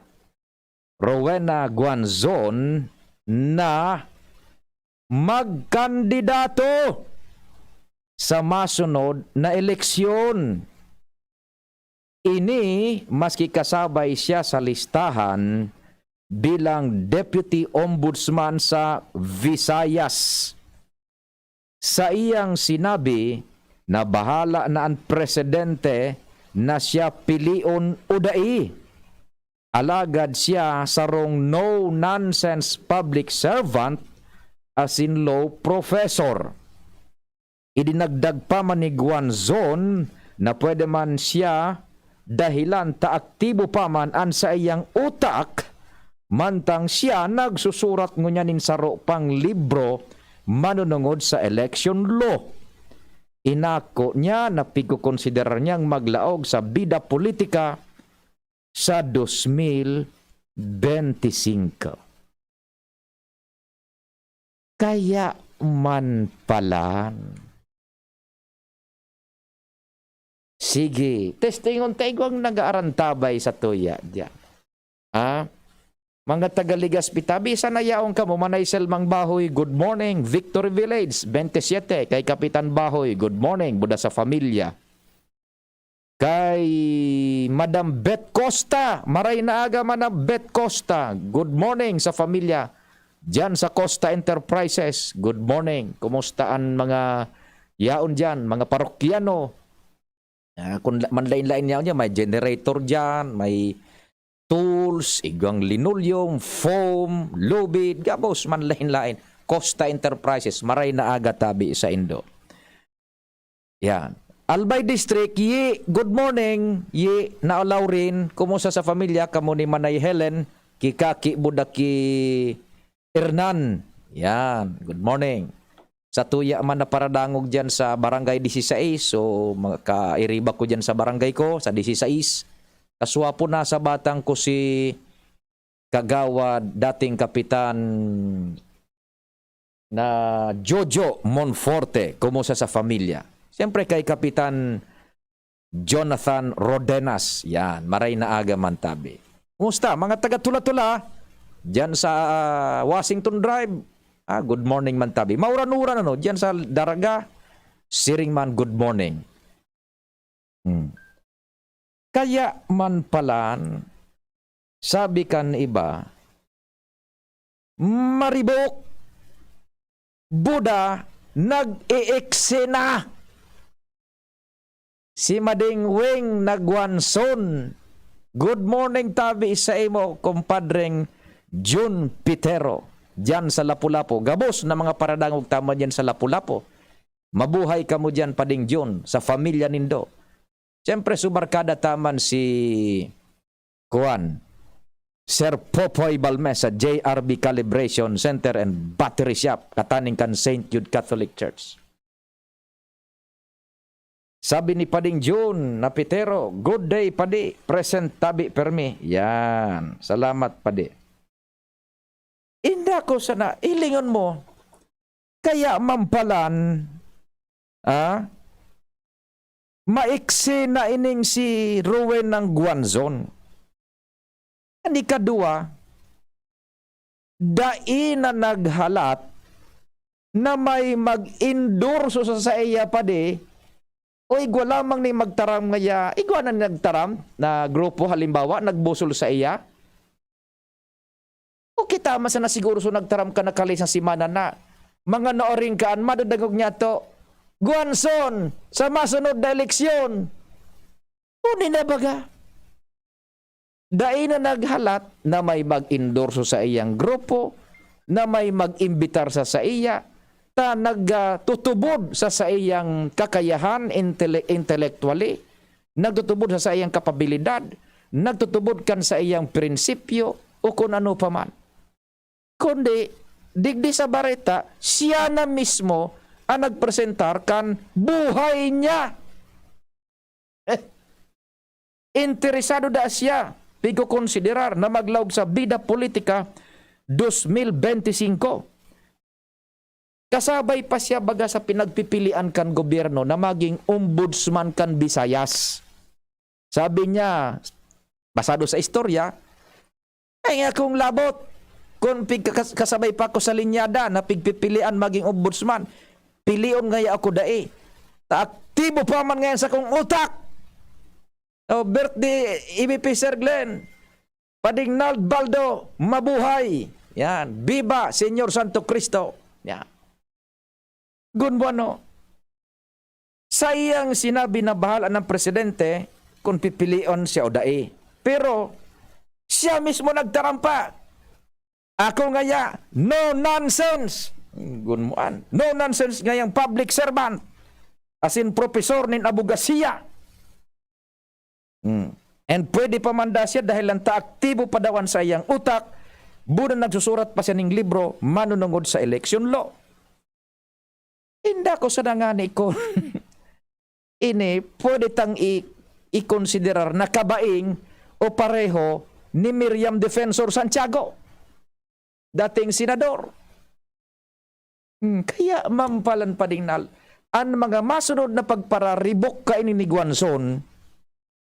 Rowena Guanzon na magkandidato sa masunod na eleksyon. Ini maski kasabay siya sa listahan bilang Deputy Ombudsman sa Visayas. Saiyang sinabi na bahala na an presidente na siya pilion o dai. Alagad siya sarong no-nonsense public servant asin law professor. Idinagdag pa man ni Guanzon na pwede man siya dahilan ta aktibo pa man an saiyang utak, mantang siya nagsusurat ngunyan nin saro pang libro manunungod sa election law. Inako niya na pigkokonsiderar niyang maglaog sa bida politika sa dos mil benti singko. Kaya man pala. Sige, testingon ta igwang nag-aarantabay sa tuya diyan. Ha? Mga taga Legazpi tabi, sana yaon kamo, Manay Selmang Bahoy, good morning. Victory Village, twenty-seven, kay Kapitan Bahoy, good morning, buda sa pamilya. Kay Madam Beth Costa, maray na aga, Madam Beth Costa. Good morning sa pamilya diyan sa Costa Enterprises. Good morning. Kumusta an mga yaon diyan, mga parokyano? Ah, kung la-, manlain-lain yaon diyan, may generator diyan, may tools, igwang linoleum, foam, lubid, gabos, manlain-lain. Costa Enterprises, maray na aga tabi saindo. Yan. Albay District, Yi, good morning. Yi, Nao Laurin, kumusta sa pamilya? Kamo ni Manay Helen, ki Kaki Buda, ki Hernan. Yan, good morning. Sa tuya man na paradangog dyan sa Barangay Disisais, so makairiba ko dyan sa barangay ko, sa Disisais. Kaswapo na sa batang ko si Kagawad, dating Kapitan na Jojo Monforte, kumusta sa familya? Siyempre kay Kapitan Jonathan Rodenas, yan, maray na aga man tabi. Kumusta, mga taga Tula-Tula? Diyan sa, ah, Washington Drive. Ah, good morning man tabi. Mauran-uran ano, diyan sa Daraga, siring man, good morning. Hmm. Kaya man palan, sabi kan iba, maribok, Buda, nag-eeksena. Si Mading Wing Nagwanson. Good morning tabi sa imo, kumpadreng Jun Pitero. Diyan sa Lapu-Lapu. Gabos na mga paradangog ta man diyan sa Lapu-Lapu. Mabuhay kamo diyan, Pading Jun, sa pamilya nindo. Siyempre, subarkada ta man si, kuwan, Sir Popoy Balmesa, J R B Calibration Center and Battery Shop, kataning kan Saint Jude Catholic Church. Sabi ni Pading Jun Napitero, "Good day, Padi. Present tabi permi." Yan. Salamat, Padi. Inda ko sana, hilingon mo, kaya mampalan, ah, maiksi na ining si Rowen Nagwanson. An ikadua, dai na naghalat na may mag-endorso sa saiya, Padi, o igwa lamang ni magtaram ngaya, igwa na ni nagtaram na grupo, halimbawa, nagbusol saiya. O kita man sana siguro so nagtaram kan nakalihis na semana na, mga naoring kaan, madadangog niya to, Guanzon, sa masunod na eleksyon. Uni na baga. Dai na naghalat na may mag-endorso sa iyang grupo, na may mag-imbitar sa saiya, ta nagtutubod sa saiyang kakayahan intele-, intellectually, nagtutubod sa saiyang kapabilidad, nagtutubod kan saiyang prinsipyo, o kun ano pa man. Kundi, digdi sa bareta, siya na mismo ang nagpresentar kan buhay niya. Eh, interesado daa siya, pigkokonsiderar na maglaog sa bida politika dos mil benti singko. Kasabay pa siya baga sa pinagpipilian kan gobyerno na maging ombudsman kan Visayas. Sabi niya, basado sa istorya, "Ay, nga akong labot. Kung pig-, kas-, kasabay pa ako sa linyada na pigpipilian maging ombudsman, pilion ngaya ako dai. Ta aktibo pa man ngayon sa kong utak." Oh, birthday, E V P Sir Glenn. Pading Nald Baldo, mabuhay. Yan. Biba, Senyor Santo Cristo. Yan. Gun mo ano? Saiyang sinabi na bahala ng presidente kung pipilion siya o dai. Pero, siya mismo nagtarampa. Ako ngaya, no nonsense. Gun mo an. No nonsense ngayang public servant. Asin profesor nin abogasiya. Hmm. And pwede pa man da siya dahil lang ta aktibo pa daw an saiyang utak, buda nagsusurat pa siya ning libro manunungod sa election law. Inda ko sana ngani kun ini pwede tang i-, ikonsiderar na kabaing o pareho ni Miriam Defensor Santiago, dating senador. Hmm, kaya mampalan pa ding nal-, an mga masunod na pagpararibok kaini ni Guanzon,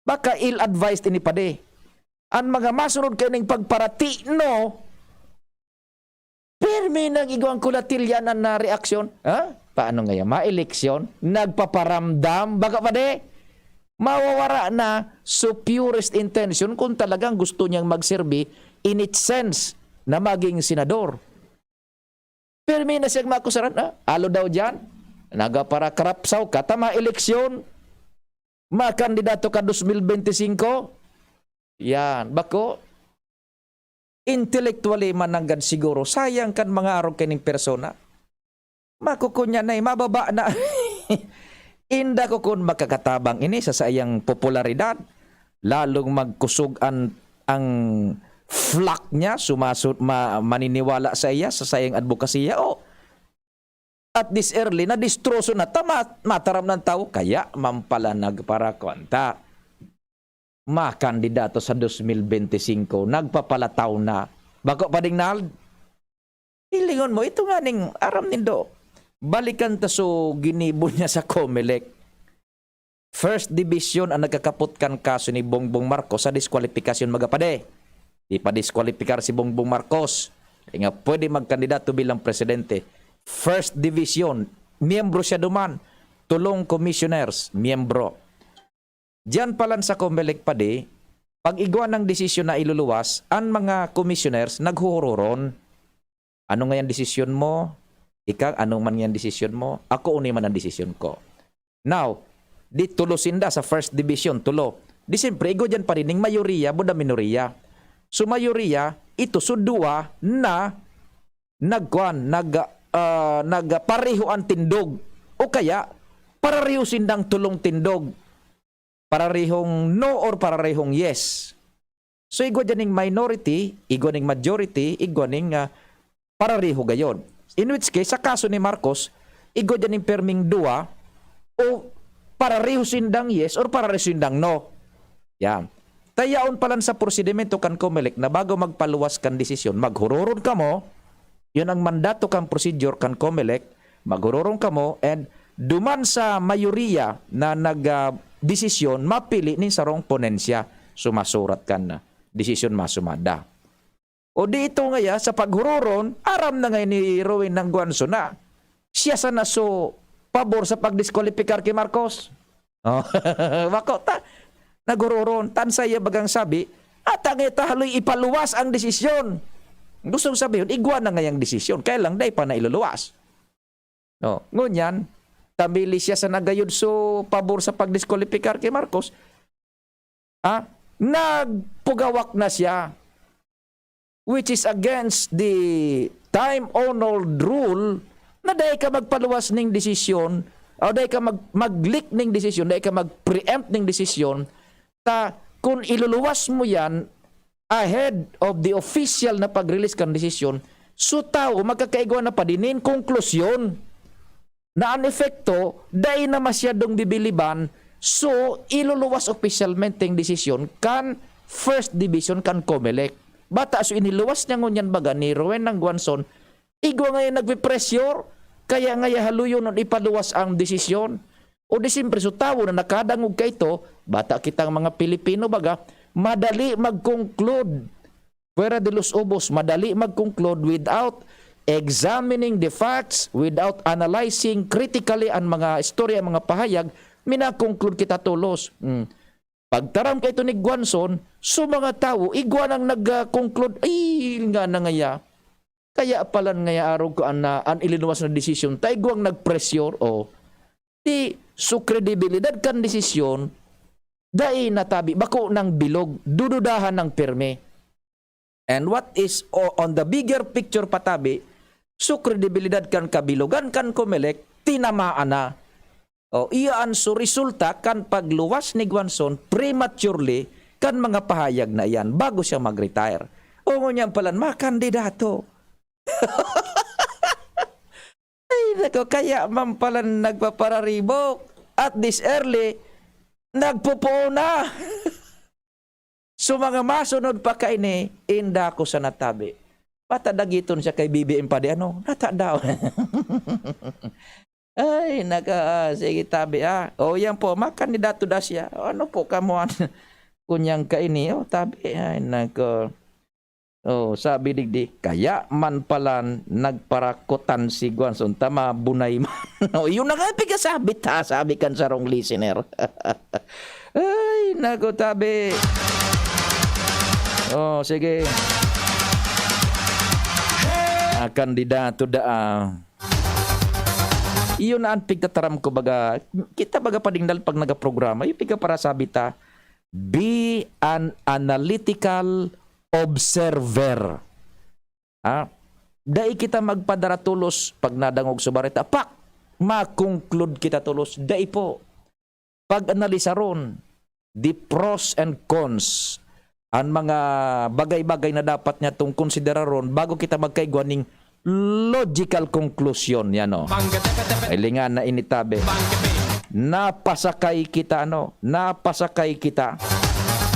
baka ill-advised ini padi. An mga masunod kaining pagparati, no? Pirmi nang igwang kulatilyanan na reaksyon. Ha? Paano ngaya? Maeleksyon? Nagpaparamdam? Baka padi? Mawawara na so purest intention kung talagang gusto niyang magserbi in its sense na maging senador. Pirmi na siyang maakusaran, ah, alo daw diyan, nagapakarapsaw ka, ta maeleksyon, makandidato ka dos mil benti singko. Yan, bako, intellectually man nanggad siguro, sayang kan mga arog kaining persona. Makukunya na, eh, mababa na. Inda ko kun makakatabang ini sa saiyang popularidad, lalong magkusog an, ang flock niya, sumasu-, ma-, maniniwala sa iya, sa saiyang adbokasiya, o at this early, nadistroso na ta, ma-, mataram ng tao, kaya man pala nagparakuan ta. Makandidato sa dos mil bente singko, nagpapalataw na. Bako pa ding nal-, hilingon mo, ito nga ning aram nindo. Balikan ta so ginibo niya sa Comelec. First Division ang nagkakapot kan kaso ni Bongbong Marcos sa diskwalipikasyon, mga padi. Ipadiskwalipikar si Bongbong Marcos. Kaya nga pwede magkandidato bilang presidente. First Division, miyembro siya duman. Tulong commissioners, miyembro. Diyan pa lang sa Comelec, padi, pag igwa ng desisyon na iluluwas, ang mga commissioners naghuhuroron. Ano ngayon desisyon mo? Ika, ano man ngayon desisyon mo? Ako, uni man ang desisyon ko. Now, di tulo sinda sa first division, tulo. Di siyempre, igwa dyan pa rin yung mayoriya, buda minoriya. So, mayoriya, ito, so duwa na nagkuan, nag, ah, nagpareho ang tindog. O kaya, parareho sindang tulong tindog. Pararehong no or pararehong yes. So, igwa dyan ning minority, igwa ning majority, igwa ning, ah, parareho gayon. In which case, sa kaso ni Marcos, igwa dyan ning perming duwa o parareho sindang yes or parareho sindang no. Yan. Tayaon pa lang sa prosedimento kan Comelec na bago magpaluwas kan desisyon, maghuroron kamo. Yun ang mandato kan procedure kan Comelec. Maghuroron kamo and duman sa mayoriya na nag, ah, desisyon, mapili nin sarong ponensya. Sumasurat kan, ah, desisyon masumada. O di ito ngaya, sa paghuroron, aram na ngayon ni Rowen Nangguanson na siya sana so pabor sa pagdiskwalipikar ki Marcos. Oh, bako ta, naghuroron, tan sa iya bagang sabi, ata nga ta haloy ipaluwas ang desisyon. Gustong sabihon, igwa na ngayang desisyon, kaya lang dai pa na iluluwas. No, ngunyan, tabili siya sa nagayod so pabor sa pagdiskwalipikar ki Marcos. Ah, nagpugawak na siya, which is against the time-honored rule na dai ka magpaluwas ning desisyon o dai ka mag-, mag-leak ning desisyon, dai ka mag-preempt ning desisyon, ta kun iluluwas mo yan ahead of the official na pag-release kan desisyon, so tawo magkakaigwa na pa din nin konklusyon na an epekto dai na masyadong bibiliban, so iluluwas opisyalmente ang desisyon kan First Division kan Comelec. Bata, so iniluwas niya ngunyan baga ni Rowen Nangguanson, igwa ngayon nagpe-pressure, kaya ngaya haluyon nun ipaluwas ang desisyon. O di siyempre, so tawo na nakadangog kaito, bata kitang mga Pilipino baga, madali mag-conclude. Fuera de los ubos, madali mag-conclude without examining the facts, without analyzing critically ang mga istorya, mga pahayag, mina-conclude kita tolos. Mm. Pagtaram kaito ni Guanson, so mga tawo, igwa nang nag-conclude, "Ay, nga na ngaya. Kaya palan ngaya arog ko an, an ilinuwas na desisyon, ta igwang nag-pressure," o. Di, so kredibilidad kan desisyon, dai natabi, bako nang bilog, dududahan nang pirmi. And what is o-, on the bigger picture patabi, so kredibilidad kan kabilogan kan Comelec, tinamaan na. O, iyan so resulta kan pagluwas ni Guanson prematurely kan mga pahayag na iyan bago siya mag-retire. O, ngunyan palan, makandidato. Ay, nako, kaya man palan nagpapararibok. At this early, nagpupuo na. So, mga masunod pa kaini, inda ko sa natabi. Pata dagiton siya kay B B M pa di, ano? Nata daw. Ay, naka, ah, sige, tabi, ah. O, yan po, makandidato da siya. O, ano po, kamuan? Kunyang kaini, o, tabi. Ay, nako. O, sabi digdi, kaya man palan nagparakutan si Guanson, ta mabunay man. O, yun na nga, pigasabit, ha, sabi kan sarong listener. Ay, nako, tabi. O, sige. Ah, kandidato da, ah. Iyon na an pigtataram ko, baga, kita baga padingnal pag nagaprograma, yung piga para sabi ta, "Be an analytical observer." Ha? Dai kita magpadaratulos pag nadangog sa bareta, pak! ma-conclude kita tolos. Dai po. Pag-analisaron, the pros and cons, an mga bagay-bagay na dapat niyatong konsideraron bago kita magkaigwa ning logical conclusion. Yan, oh. Ay, lingan na ini tabi. Napasakay kita, ano? Napasakay kita.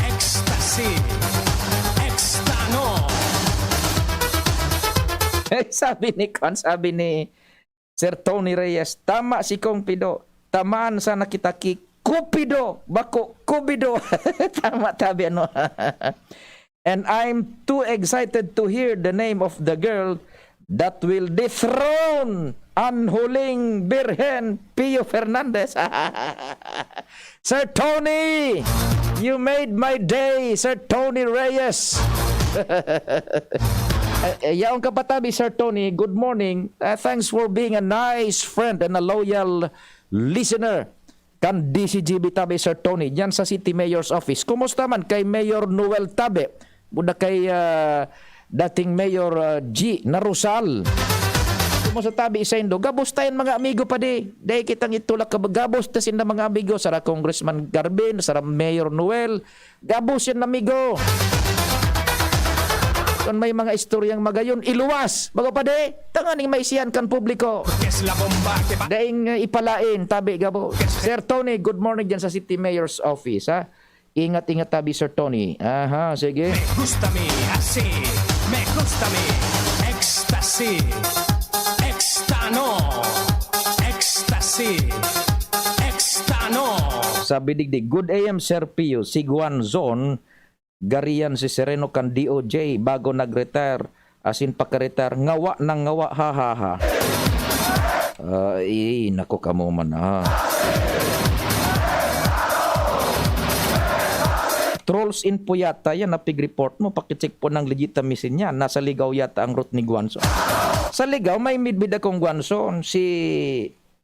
Ecstasy. Extano. Eh, sabi ni Kwan, sabi ni Sir Tony Reyes, "Tama si Kong Pido. Tamaan sana kita ki Cupido, bako Cupido." Tama tabi, ano? "And I'm too excited to hear the name of the girl that will dethrone an huling birhen, Pio Fernandez." Sir Tony, you made my day, Sir Tony Reyes. Eh, eh, yaon ka pa tabi, Sir Tony. Good morning. Uh, thanks for being a nice friend and a loyal listener kan D C G B tabi, Sir Tony, diyan sa City Mayor's Office. Kumusta man kay Mayor Noel tabi? Buda kay, ah, dating Mayor, ah, G Narusal. Kumusta tabi, Isendo? Gabos tayong mga amigo pa di. Dahil kitang itulak ka, gabos ta sinda mga amigo. Sara Congressman Garbin, sara Mayor Noel. Gabos yan, amigo. Kung may mga istoryang magayon, iluwas. Bago pa di, tanganing maisihan kan publiko. Daing, uh, ipalain, tabi, gabo. Sir Tony, good morning dyan sa City Mayor's Office, ha? Ingat-ingat tabi, Sir Tony. Aha, sige. Me gusta mi, así. Me gusta mi. Ecstasy. Extano. Ecstasy. Extano. Sabi digdi, "Good A M, Sir Pio. Si Guanzon, gariyan si Sereno kan D O J, bago nag-retire, asin paka-retire, ngawa nang ngawa, ha, ha, ha." Ay, naku, kamo man, ah. Trolls Info yata yan, napig-report mo, pakicheck po ng legitimacy niya. Nasa Ligao yata ang root ni Guanzon. Sa Ligao, may midbid akong Guanzon, si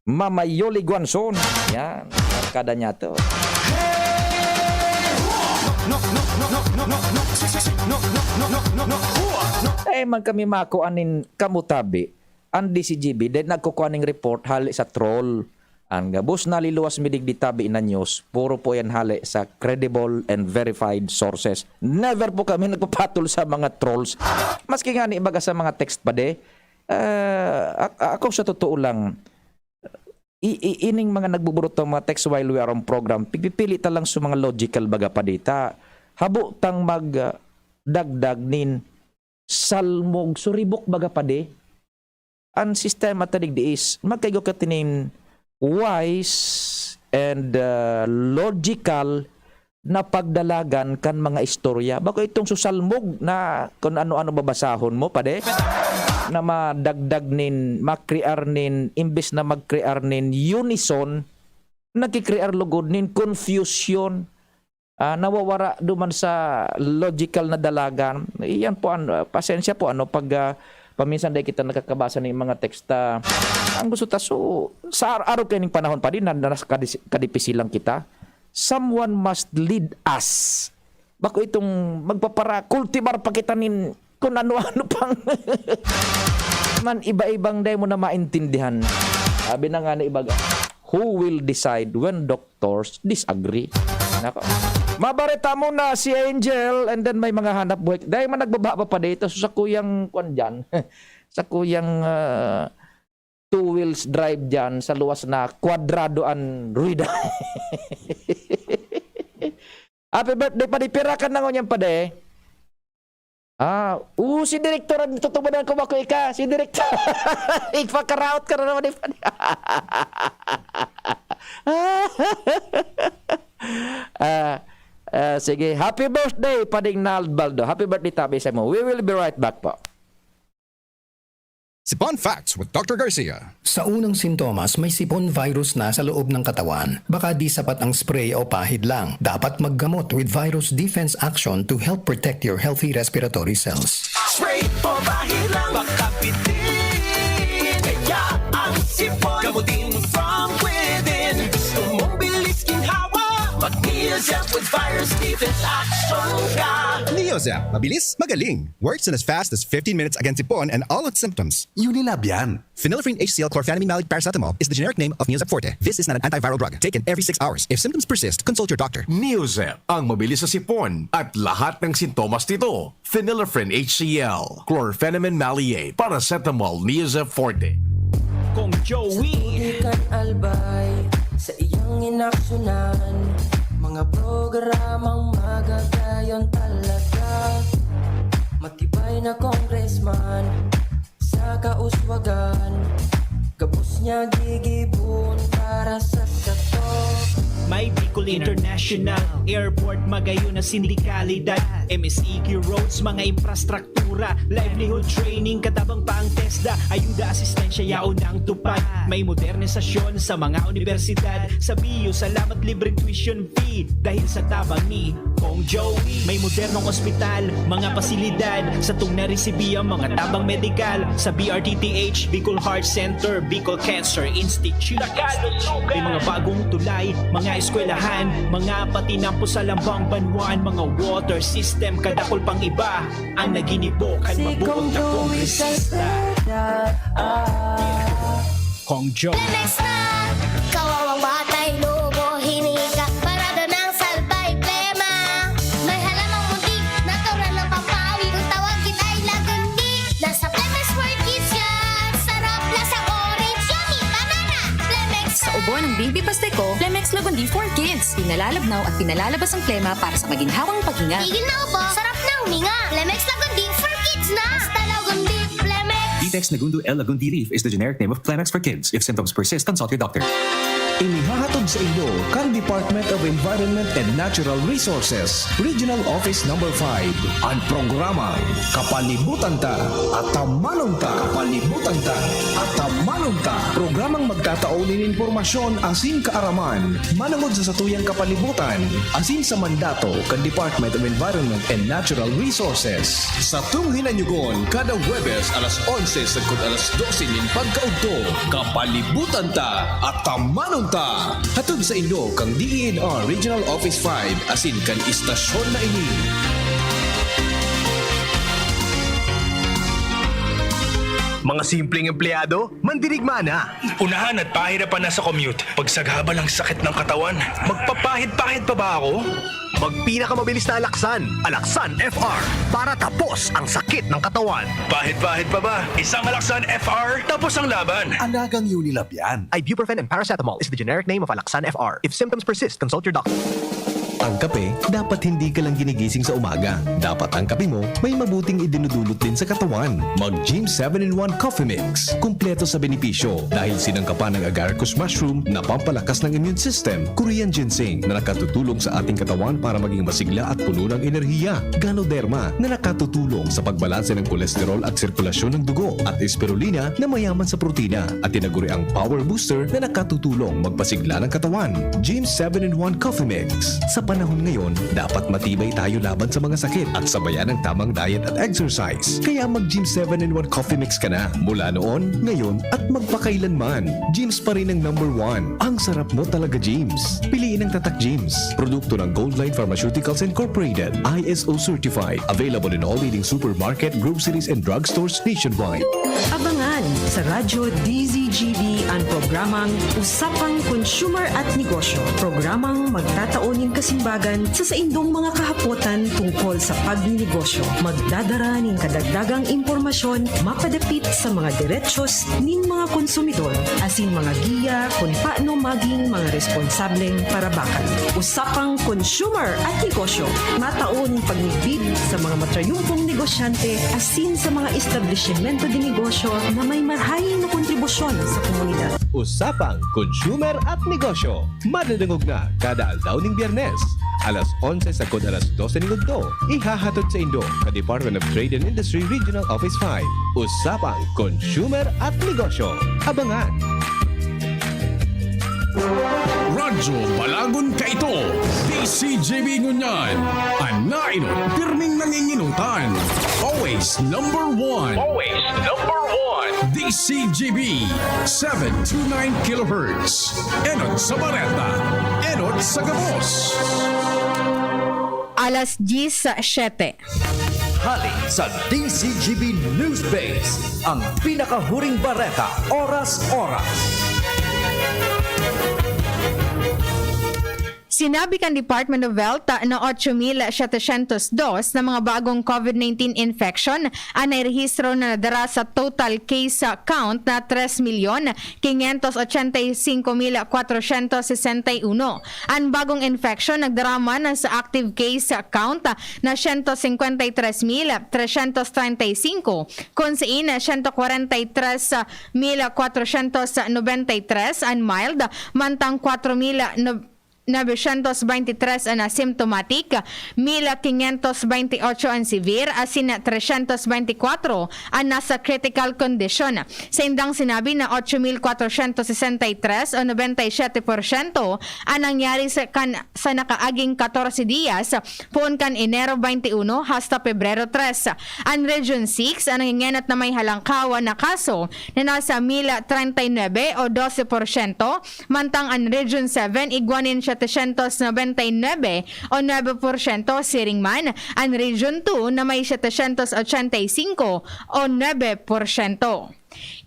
Mama Yoli Guanzon. Yan, barkada niya to. Ay, man kami makuan nin kamutabi. Ang D C G B, dahil nagkukuha ning report hali sa troll. Ang gabos na liluwas mi digdi tabi na news, puro po yan hali sa credible and verified sources. Never po kami nagpapatol sa mga trolls. Maski nga ni ibaga sa mga text pa de, ah, a-, ako sa totoo lang, i-, i-, ining mga nagbuburot ng mga text while we are on program, pipipili ta lang sa mga logical baga pa dita. Habo tang mag, ah, dagdag nin salmog, suribok baga pa di. Ang sistema ta digdi is, magkaigo ka tinin wise and, ah, logical na pagdalagan kan mga istorya. Bako itong susalmog na kung ano-ano babasahon mo, pade, na madagdag nin, makrear nin, imbes na magkrear nin unison, nagkikrear lugod nin confusion. Ah, nawawara duman sa logical na dalagan. Iyan po, ano, pasensya po, ano, pag, ah, paminsan dahil kita nakakabasa ng mga teksta. Ang gusto ta, so, sa ar-, araw kaining panahon pa din, na, na, kadis-, kadipisilan kita. Someone must lead us. Bako itong magpapara-, kultibar pa kita nin kung ano-ano pang man iba-ibang dai mo na maintindihan. Sabi na nga ni ibaga, "Who will decide when doctors disagree?" Nako. Mabareta mo na si Angel, and then may mga hanap buhay. Dahil man nagbaba pa pa dito, so sa kuyang kwan dyan, sa kuyang, ah, two wheels drive dyan, sa luwas na kwadrado ang rueda. Happy birthday, padi. Pira ka na ngunyan, padi? Ah, oo, si Direktor ang tutubanan ko, bako ika. Si Direktor. Ipakaraot ka na naman, eh, padi. Ah, ah, sige. Happy birthday, Pading Nald Baldo. Happy birthday, tabi sa mo. We will be right back po. Sipon Facts with Doctor Garcia. Sa unang sintomas, may sipon virus na sa loob ng katawan. Baka di sapat ang spray o pahid lang. Dapat maggamot with Virus Defense Action to help protect your healthy respiratory cells. Spray o pahid lang, baka bitin. Kaya ang sipon, gamutin from within. Gusto mong bilis ginhawa? Mag-Neozep with Virus Defense Action ka. Neozep, mabilis, magaling. Works in as fast as fifteen minutes against sipon and all its symptoms. Unilab yan. Phenylephrine H C L chlorphenamine maleate paracetamol is the generic name of Neozep Forte. This is not an antiviral drug. Taken every six hours. If symptoms persist, consult your doctor. Neozep, ang mabilis sa sipon at lahat ng sintomas nito. Phenylephrine H C L, chlorphenamine maleate, paracetamol, Neozep Forte. Kong Joey. Di kan albay sa iyang inaksyonan. Mga programang magagayon talaga. Matibay na congressman sa kauswagan. Gabos niya gigibon para sa sato. May Bicol International Airport, magayon na sindikalidad, M S E Q roads, mga infrastruktura, livelihood training, katabang pa ang TESDA, ayuda, asistensya, yaon ang tupad. May modernisasyon sa mga universidad, sa B U, salamat, libreng tuition fee, dahil sa tabang ni Kong Joey. May modernong ospital, mga pasilidad, sa tugna resibiya, mga tabang medikal, sa B R T T H, Bicol Heart Center, Bicol Cancer Institute. May mga bagong tulay, mga eskwelahan, mga patinampo sa lambang banwaan, mga water system, kadakol pang iba ang naginibo kan mabuot na kongresista. Kong Joe. Lemex na! Kawawang batay, lobo, hinika, parada ng salbay, plema. May halamang muntik, natural na pampawi. Kung tawagin ay lagundi, nasa Plemex for Kids yan. Sarap, lasang orange, yummy, banana. Plemex. Sa ubo ng baby pasteco, Plemex Lagundi for Kids. Pinalalabnaw at pinalalabas ang plema para sa maginhawang paghinga. Tigil na ubo, sarap na huminga. Plemex Lagundi for Kids na. Basta Lagundi, Plemex. Ditex Nagundo L Lagundi Leaf is the generic name of Plemex for Kids. If symptoms persist, consult your doctor. Inihahatod sa inyo kan Department of Environment and Natural Resources, Regional Office Number five, an programang Kapalibutan Ta, Atamanon Ta. Kapalibutan Ta, Atamanon Ta. Programang magtatao nin impormasyon asin kaaraman manongod sa satuyang kapalibutan asin sa mandato kan Department of Environment and Natural Resources. Satong hinanyugon kada Huwebes alas onse sagkod alas dose nin pagkaudto, Kapalibutan Ta, Atamanon Ta. Hatod sa inyo kan D E N R Regional Office five asin kan istasyon na ini. Mga simpleng empleyado, mandirigma na. Unahan at pahirapan na sa commute, pagsagabal ang sakit ng katawan. Magpapahid-pahid pa ba ako? Magpinakamabilis na Alaxan, Alaxan F R, para tapos ang sakit ng katawan. Pahid-pahid pa ba? Isang Alaxan F R, tapos ang laban. Alagang Unilab yan. Ibuprofen and paracetamol is the generic name of Alaxan F R. If symptoms persist, consult your doctor. Ang kape, dapat hindi ka lang ginigising sa umaga. Dapat ang kape mo may mabuting idinudulot din sa katawan. Mag Gym seven in one Coffee Mix. Kumpleto sa benepisyo dahil sinangkapan ng agaricus mushroom na pampalakas ng immune system, Korean ginseng na nakatutulong sa ating katawan para maging masigla at puno ng enerhiya, Ganoderma na nakatutulong sa pagbalanse ng kolesterol at sirkulasyon ng dugo, at Spirulina na mayaman sa protina, at tinaguriang Power Booster na nakatutulong magpasigla ng katawan. Gym seven in one Coffee Mix. Sa panahon ngayon, dapat matibay tayo laban sa mga sakit at sabayan ng tamang diet at exercise. Kaya mag Gym seven in one Coffee Mix ka na. Mula noon, ngayon, at magpakailanman. Gym's pa rin ang number one. Ang sarap mo talaga, Gym's. Piliin ang Tatak Gym's. Produkto ng Goldline Pharmaceuticals Incorporated. I S O certified. Available in all leading supermarket, groceries, and drugstores nationwide. Abangan sa Radyo D Z G B an programang Usapang Consumer at Negosyo. Programang magtatao nin kasimbagan sa saindong mga kahapotan tungkol sa pagninegosyo. Magdadara nin kadagdagang impormasyon mapadapit sa mga derechos nin mga konsumidor, asin mga giya kun paano maging mga responsableng parabakan. Usapang Consumer at Negosyo, matao nin pagmidbid sa mga matrayumpong negosyante asin sa mga establisimento de negosyo na may marahay na kontribusyon sa komunidad. Usapang Consumer at Negosyo, madadangog na kada aldaw nin Biyernes, alas onse sagkod alas dose nin udto. Ihahatod saindo kan Department of Trade and Industry Regional Office five. Usapang Consumer at Negosyo. Abangan! Radyo Balagon Kaito, D C G B ngunyan. An nainot, pirming nanginginutan. Always number one. Always number one. D C G B, seven two nine kilohertz. Enot sa bareta, enot sa gabos. Alas diyes sa siyete. Hali sa D Z G B News Base, ang pinakahuring bareta, oras-oras. Sinabi kan Department of Health na otso mil setecientos dos na mga bagong COVID nineteen infection an nairehistro na nadara sa total case count na tres milyon quinientos ochenta y cinco mil cuatrocientos sesenta y uno. An bagong infection nagdara man sa active case count na siyento singkwenta y tres mil tresyentos treinta y singko, kun sain siyento kwarenta y tres mil kwatrosyentos nobenta y tres an mild, mantang kwatro mil nobesyentos beintitres an asymptomatic, mil quinientos beintiocho an severe, asin tresyentos beintikwatro an nasa critical condition. Saindang sinabi na otso mil kwatrosyentos sesenta y tres o nobenta y siyete porsyento an nangyari sa, kan, sa nakaaging katorse diyas, poon kan Enero beintiuno hasta Pebrero tres. An Region six an nangengenot na may halangkawan na kaso na nasa mil treinta y nuebe o dose porsyento, mantang an Region seven igwa nin setecientos nobenta y nuebe o nuebe porsyento, siring man an Region two na may setecientos ochenta y singko o nuebe porsyento.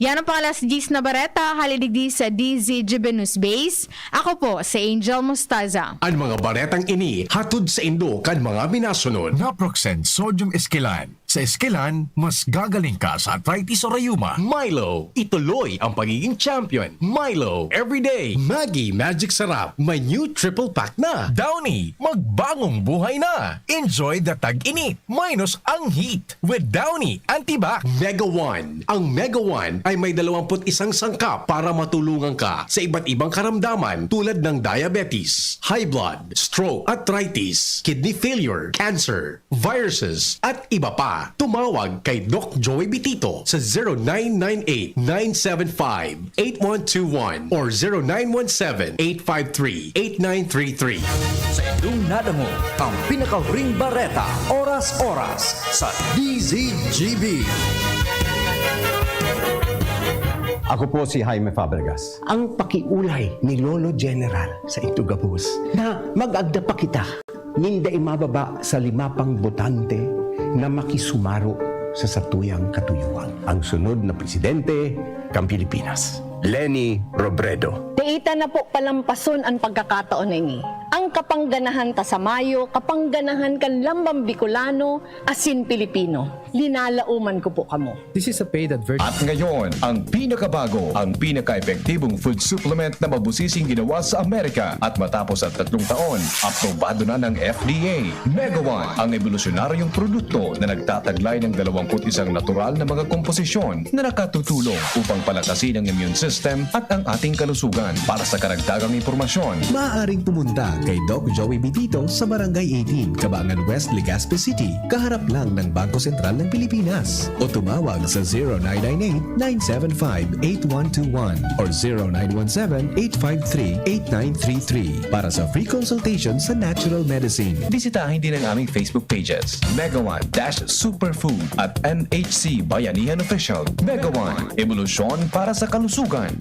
Yan ang pang-alas diyes na bareta, hali digdi sa D Z G B News Base. Ako po si Angel Mostaza. An mga baretang ini hatod saindo kan mga minasunod. Naproxen Sodium Esquilan. Sa Esquilan, mas gagaling ka sa arthritis o rayuma. Milo, ituloy ang pagiging champion. Milo, everyday. Maggi Magic Sarap, may new triple pack na. Downy, magbagong buhay na. Enjoy the tag-init minus ang heat with Downy Antibac. Mega One. Ang Mega One ay may dalawampu't isang sangkap para matulungan ka sa iba't ibang karamdaman tulad ng diabetes, high blood, stroke, arthritis, kidney failure, cancer, viruses, at iba pa. Tumawag kay Doc Joey Bitito sa zero nine nine eight, nine seven five, eight one two one or zero nine one seven, eight five three, eight nine three three. Sa indong nadangog ang pinakahuring bareta, oras-oras sa D Z G B. Ako po si Jaime Fabregas. Ang pakiolay ni Lolo General sa ito gabos na mag-agda pa kita nin dai mababa sa lima pang botante na makisumaro sa satuyang katuyuan. Ang sunod na presidente kan Pilipinas, Leni Robredo. Dai ta na po palampason an pagkakataon na ini. Ang kapangganahan ta sa mayo, kapangganahan kan lambang Bicolano asin Pilipino. Linalaoman ko po kamo. This is a paid advert. At ngayon, ang pinakabago, ang pinaka-epektibong food supplement na mabusising ginawa sa Amerika. At matapos ang tatlong taon, aprobado na ng F D A. Mega One, ang ebolusyonaryong produkto na nagtataglay ng dalawampu't isang natural na mga komposisyon na nakatutulong upang palakasin ang immune system at ang ating kalusugan. Para sa karagdagang impormasyon, maaaring pumunta kay Doc Joey Bitito sa Barangay eighteen, Kabangan West, Legazpi City, kaharap lang ng Bangko Sentral ng Pilipinas. O tumawag sa zero nine nine eight, nine seven five, eight one two one or zero nine one seven, eight five three, eight nine three three para sa free consultation sa natural medicine. Bisitahin din ang aming Facebook pages, Mega One dash Superfood at N H C Bayanihan Official. Mega One, ebolusyon para sa kalusugan.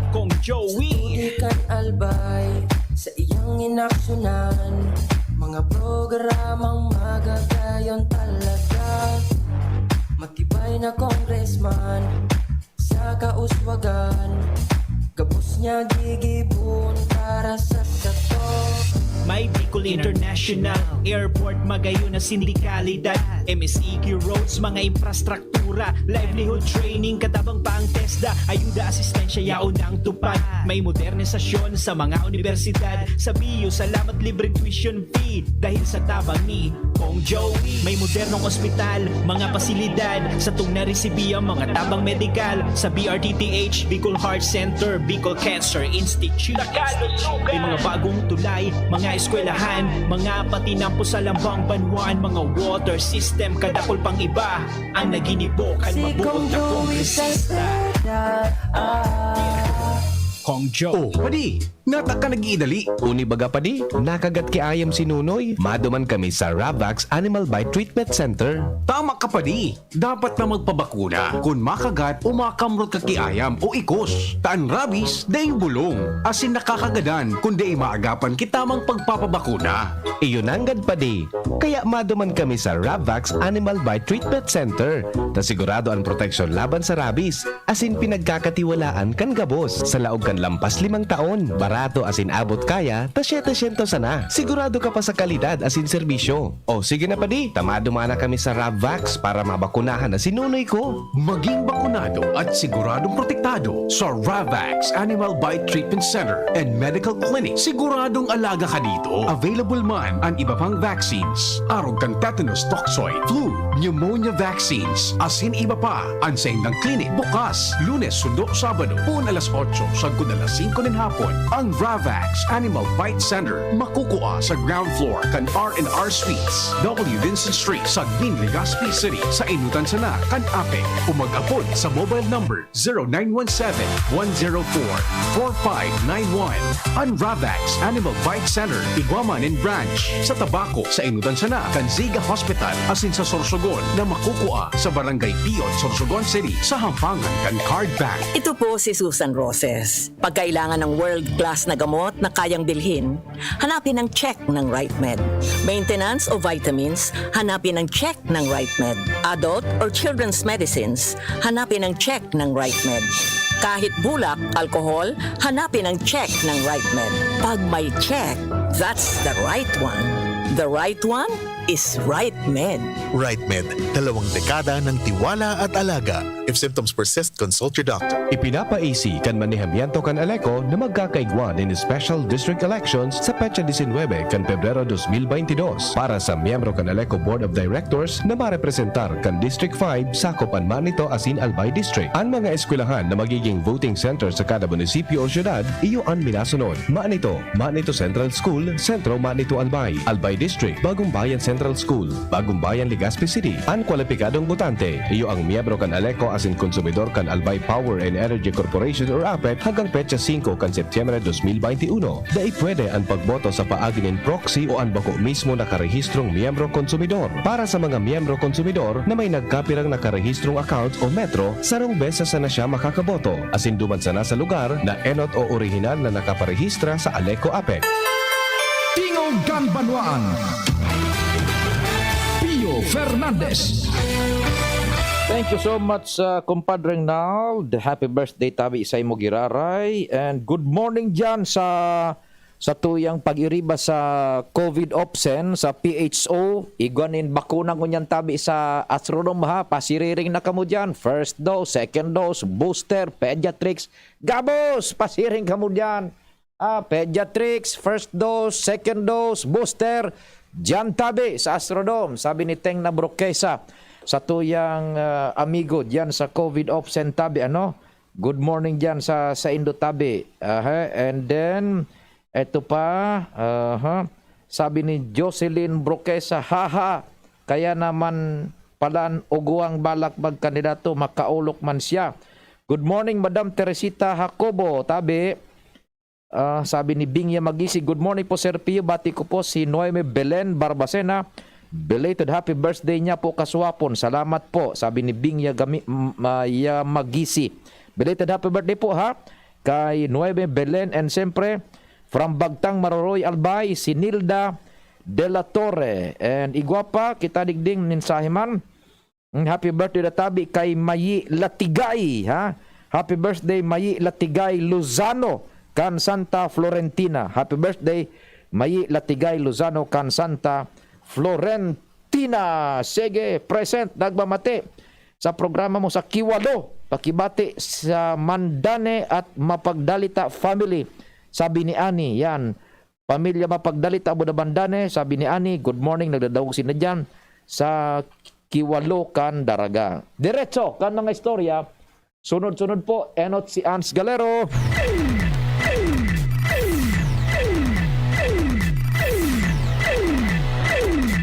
Kong Joey. Sugi kan Albay sa iyang inaksyonan. Mga programang magagayon talaga. Matibay na congressman sa kauswagan. Gabos niya gigibon para sa sato. May Bicol International Airport, magayon na sindikalidad. M S E Q roads, mga infrastruktura, livelihood training, katabang pa ang TESDA, ayuda, asistensya, yaon ang tupad. May modernisasyon sa mga universidad. Sa B U, salamat, libreng tuition fee dahil sa tabang ni Kong Joey. May modernong ospital, mga pasilidad, satong naresibi ang mga tabang medikal sa B R T T H, Bicol Heart Center, Bicol Cancer Institute. May mga bagong tulay, mga eskwelahan, mga patinampo sa lambang banwaan, mga water system, kadakol pang iba ang naginibo kan mabuot na kongresista. Kong Joe. Oh, padi, Nata ka nag-iidali. Uni baga, padi, nakagat ki ayam si Nunoy. Maduman kami sa Ravax Animal Bite Treatment Center. Tama ka, padi. Dapat na magpabakuna kun makagat o makamrot ka ki ayam o ikos. Ta an rabies, daing bulong, asin nakakagadan kun dai maagapan ki tamang pagpapabakuna. Iyo nanggad, padi. Kaya maduman kami sa Ravax Animal Bite Treatment Center, ta sigurado an proteksyon laban sa rabies. Asin pinagkakatiwalaan kan gabos. Sa laog kan lampas limang taon, barato asin abot kaya ta siyete syentos sana. Sigurado ka pa sa kalidad asin serbisyo. O sige na, padi, ta maduman na kami sa Ravvax para mabakunahan na si Nunoy ko. Maging bakunado at siguradong protektado sa Ravax Animal Bite Treatment Center and Medical Clinic. Siguradong alaga ka dito. Available man an iba pang vaccines, arog kan tetanus toxoid, flu, pneumonia vaccines, asin iba pa. An saindang klinik bukas, Lunes sundo Sabado, poon alas otso sagkod alas singko nin hapon. Ang Ravax Animal Bite Center makukua sa ground floor kan R and R Suites, W Vincent Street, Sagmin, Legazpi City, sa enotan sana kan APEC, o mag-apod sa mobile number zero nine one seven, one zero four, four five nine one. An Ravax Animal Bite Center, igwa man nin branch sa Tabaco, sa enotan sana kan Ziga Hospital, asin sa Sorsogon na makukua sa Barangay Piot, Sorsogon City, sa hampangan kan Card Bank. Ito po si Susan Roses. Pag kailangan ng world-class na gamot na kayang bilhin, hanapin ang check ng RightMed. Maintenance o vitamins, hanapin ang check ng RightMed. Adult or children's medicines, hanapin ang check ng RightMed. Kahit bulak, alkohol, hanapin ang check ng RightMed. Pag may check, that's the right one. The right one is RightMed. RightMed, dalawang dekada ng tiwala at alaga. If symptoms persist, consult your doctor. Ipinapa-easy kan manehamiento kan Aleco na magkakaigwa nin special district elections sa petsa disinwebe kan Pebrero dos mil baynte dos para sa miyembro kan Aleco Board of Directors na marepresentar kan District five, sakop an Manito asin Albay District. An mga eskwelahan na magiging voting center sa kada munisipyo o syudad, iyo an minasunod: Manito, Manito Central School, Sentro Manito Albay, Albay District, Bagong Bayan Central School, Bagong Bayan, Legazpi City. An kwalipikadong botante, iyo ang miyembro kan Aleco asin konsumidor kan Albay Power and Energy Corporation or APEC hanggang petsa singko kan Setyembre dos mil baynte uno. Dai pwede an pagboto sa paagi nin proxy o an bako mismo nakarehistrong miyembro konsumidor. Para sa mga miyembro konsumidor na may nagkapirang nakarehistrong accounts o Metro, sarong beses sana siya makakaboto, asin duman sana sa lugar na enot o orihinal na nakaparehistro sa Aleco APEC. Tingog kan Banwaan. Pio Fernandez. Thank you so much, uh, Compadre Nald. Happy birthday tabi sa imo giraray. And good morning dyan sa, sa tuyang pag-iriba sa COVID opsen sa P H O. Igwa nin bakuna ngunyan tabi sa Astrodome, ha. Pasiriring na kamo dyan. First dose, second dose, booster, pediatrics. Gabos! Pasiring kamo dyan. Ah, pediatrics, first dose, second dose, booster. Diyan tabi sa Astrodome, sabi ni Teng na Broquesa, sa tuyang, ah, amigo diyan sa COVID opsen tabi, ano? Good morning diyan sa, sa indo tabi. Aha, and then, eto pa, aha, sabi ni Jocelyn Broquesa, "Haha, kaya naman palan ugwang balak magkandidato, makaolok man siya." Good morning, Madam Teresita Jacobo, tabi. Ah, sabi ni Bingya Magisi, "Good morning po, Sir Pio. Bati ko po si Noemi Belen Barbacena. Belated happy birthday niya po kaswapon. Salamat po," sabi ni Bingya Gami-, M-, Maya Magisi. Belated happy birthday po, ha, kay Noemi Belen and siyempre from Bagtang, Maroroy, Albay, si Nilda de la Torre. And igwa pa, kita digding mensahe man. Mm, happy birthday da tabi kay Mayi Latigay, ha? Happy birthday, Mayi Latigay Lozano, kan Santa Florentina. Happy birthday, Mayi Latigay Lozano, kan Santa Florentina. Sige, present, nagmamati sa programa mo sa Kiwalo. Pakibati sa Mandane at Mapagdalita family, sabi ni Ani. Yan. Pamilya Mapagdalita, Buda Bandane, sabi ni Ani, "Good morning, nagdadangog sinda diyan sa Kiwalo kan Daraga." Diretso kan mga istorya, sunod-sunod po, enot si Ans Galero.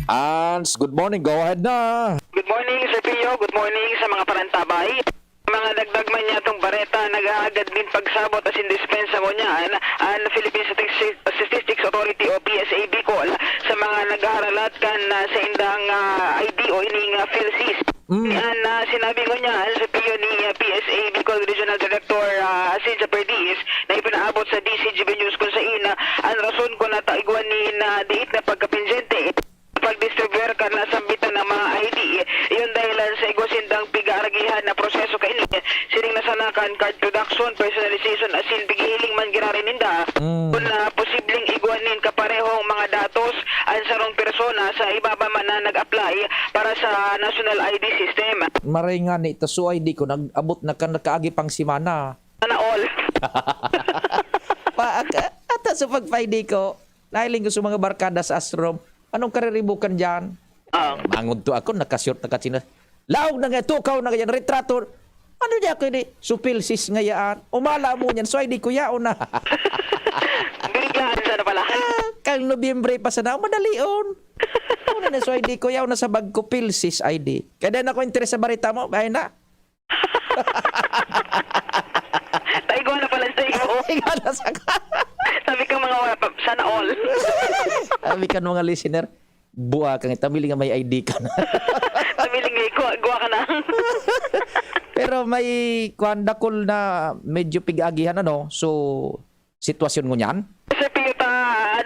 Ans, good morning, go ahead na. Good morning, Sir Pio. Good morning sa mga parantabay. Mga dagdag man niya tong Pareta, naghahagad nin pagsabot asin dispensa ngunyan an Philippine Statistics, Statistics Authority o P S A Bicol sa mga naghaharalat kan, ah, saindang, ah, I D o ining, ah, PhilSys. Mm. An, ah, sinabi ngunyan sa piyo ni, ah, P S A Bicol Regional Director, ah, Cynthia Perdiz na ipinaabot sa D Z G B News kung sain, ah, an rason kun nata igwa nin, ah, diit na pagkapinsyente pagdistribuir kan nasambitan na mga I D, iyon dahilan sa igwa sindang pig-aaragihan na proseso kaini, siring na sana kan card production, personalization, asin pighihiling man giraray ninda. Mm. Kun, ah, posibleng igwa nin kaparehong mga datos an sarong persona sa ibaba man na nag-apply para sa national I D system. Maray ngani ta, so I D ko nag-abot na kan nakaagi pang semana. Sana all. Pa, ak-, ata sa pag-I D ko, nahiling ko sa mga barkada sa ashram, "Anong kariribukan diyan?" Ah. Mangudto ako, naka-short, naka-chinos. "Laog na nga, tukaw na nga yan, retrato." "Ano niya ako ini?" "So PhilSys nga yaan." "Umala mo niyan, so I D ko yaon na." Biniglaan sana pala. Ah, kang Nobyembre pa sana, madalion. Ano na, so I D ko yaon na sa bag ko, PhilSys I D. Kaya din ako interes sa barita mo, bahay na. Taigwa na pala sa iyo. Taigwa na sa Sabi ko, mga wala pa, sana all. Sabi ka, mga listener, "Buwa ka nga, tamiling nga may I D ka na." Tamiling nga, igwa, igwa ka na. Pero may, kwan, dakul na medyo pig-agihan, ano? So, sitwasyon ngunyan? Sir Pio, ta,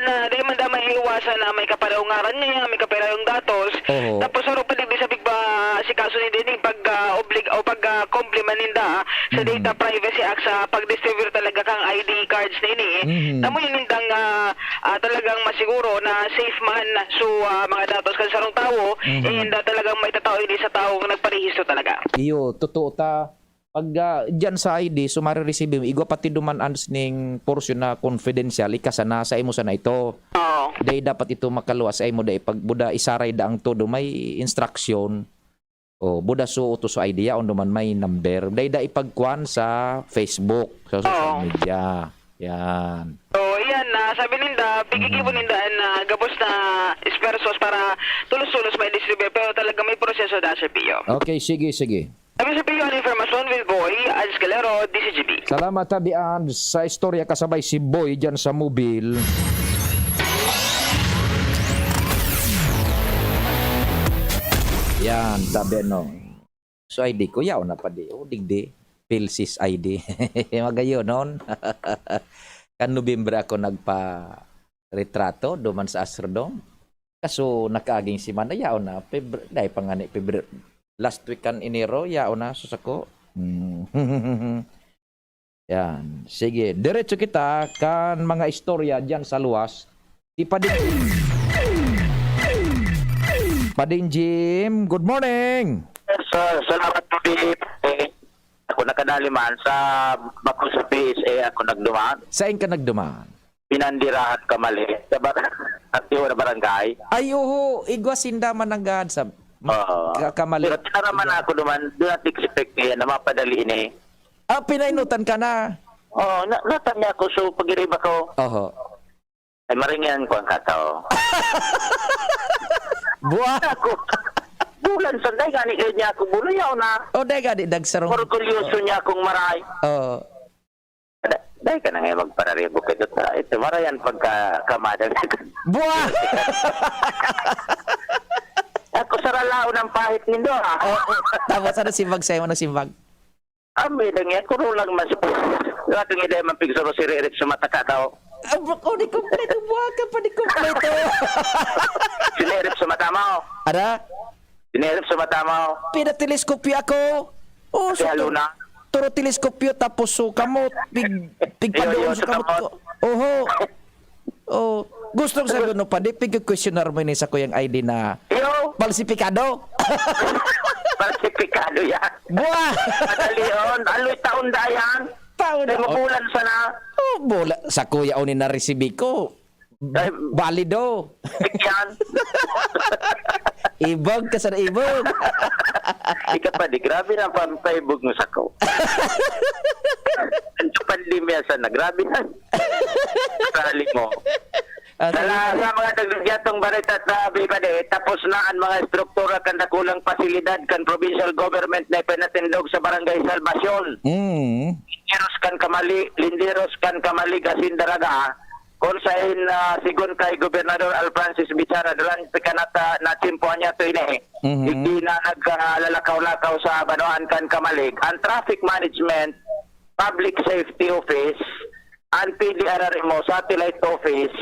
na, di man da maiiwasan na may kaparehong ngaran niya, may kaparehong datos. Oho. Tapos, saro pa digdi sa pigba, si kaso ni Dinding pag, ah, oblig-, o pag, ah, complement ninda, ah, sa Mhm. Data Privacy Act sa pag-distribute talaga kang I D cards na ini, eh. Mhm. Tamo yun nindang, ah, ah, talagang masiguro na safe man so, ah, mga datos kan sarong tawo, Mhm. and, ah, talagang maitatao ini sa taong nagparehistro talaga. Iyo, totoo ta. Pag, ah, diyan sa I D, so mariresibi mo, igwa pati duman an sning porsyon na confidential, ika sana, sa imo sana ito. Oo. Dai dapat ito makaluwas sa imo, dai pag buda isaray da ang todo, may instruction. O, buda so utos sa I D, yaon duman may number. Dai da ipagkuan sa Facebook, sa social Oo. media. Yan. So, iyan, ah, sabi ninda, pigigibon Mhm. ninda an, ah, gabos na esfuerzos para tulos-tulos ma-distribute, pero talaga may proseso da, Sir Pio. Okay, sige, sige. Sabi sa Pio, an informasyon with Boy, Ans Calero, D Z G B. Salamat, Tabi Ans, sa istorya kasabay si Boy dyan sa mobil. Yan, tabi ano. So, I D ko, yaon na pa di. O, digdi. PhilSys I D. Magayon, non? Kan Nobyembre ako nagpa-retrato, duman sa Astrodome. Kaso nakaaging semana, yaon na, Febr-, dai pa ngani Febr-, last week kan Enero, yaon na, sus ako. Hmm. Yan. Sige, diretso kita kan mga istorya diyan sa luwas. Si Pading, Pading Jim, good morning! Sir, salamat po, P P. Ako nakadali man sa, bako sa P S A ako nagduman. Saan ka nagduman? Pinandirahan Kamali, sa bar-, sa Tiyo na barangay. Ay, oho, igwa sinda man nanggad sa Oo. Ka-, Kamali. Pero tara man Igwa. Ako duman, do not expect niya na mapadali ini. Ah, pinainutan ka na? Oo, na, natan niya ako, so pag-iriba ko. Oho. Ay, maringyan ko ang kakao. Buwa! Ako, bulan sa day, gani kayo niya ako, bulayaw na. O, day gani, dagsarong Orgulyoso niya akong maray. Oo. Da-, dai ka na nga magpararibok ito ta. Ito, marayan pagka kamada. Buwa! Ako sa ralaon ang pahit nindo, ha? Oh, oh. Tapos ano simbag sa'yo? Ano simbag? Ambi lang yan. Kuro lang mas. Wala kang ideya man pigsuro si Ririp sa mata ka daw. Ah, bu-, oh, di kompleto. Buwa ka pa, di kompleto. Si Ririp sa mata mo. Ada? Dinirip sa mata mo. Pinateleskopyo ako. Oh, Pati so, halo na. Turo teleskopyo, tapos so kamot, pig-, Iyo, pigpadoon iyo, so sa kamot kamot. Ko. Oho. Oh, gusto ko sabihin, no, padi, pig-questionar mo ini sa kuyang I D na Iyo. Falsifikado. Falsifikado yan. Buwa! Madali on. Aloy taon da yan. Taon Ay, na. Mabulan sana. Oh, bola. Sa kuya, oni na resibi ko. Ay, Balido. Yan. Ibog ka sa ibog. Ika pa, di, grabe na ang pampaibog mo sa ko. Ang pandemya sana, grabe na. Sali mo. Ah, sa Sa, sa mga dagdag yatong bareta, Tabi Padi, tapos na ang mga estruktura kan dakulang pasilidad kan provincial government na ipinatindog sa Barangay Salvacion. Mm. Linderos kan Kamali, Linderos kan Kamalig asin Daraga, kung sain, ah, sigon kay Gobernador Alfrancis Bichara, durante kanata na tiyempohan niya to ini. Mhm. Hindi na nagkalalakaw-lakaw sa banwaan kan Kamalig. Ang traffic management, public safety office, ang P D R R M O, satellite office,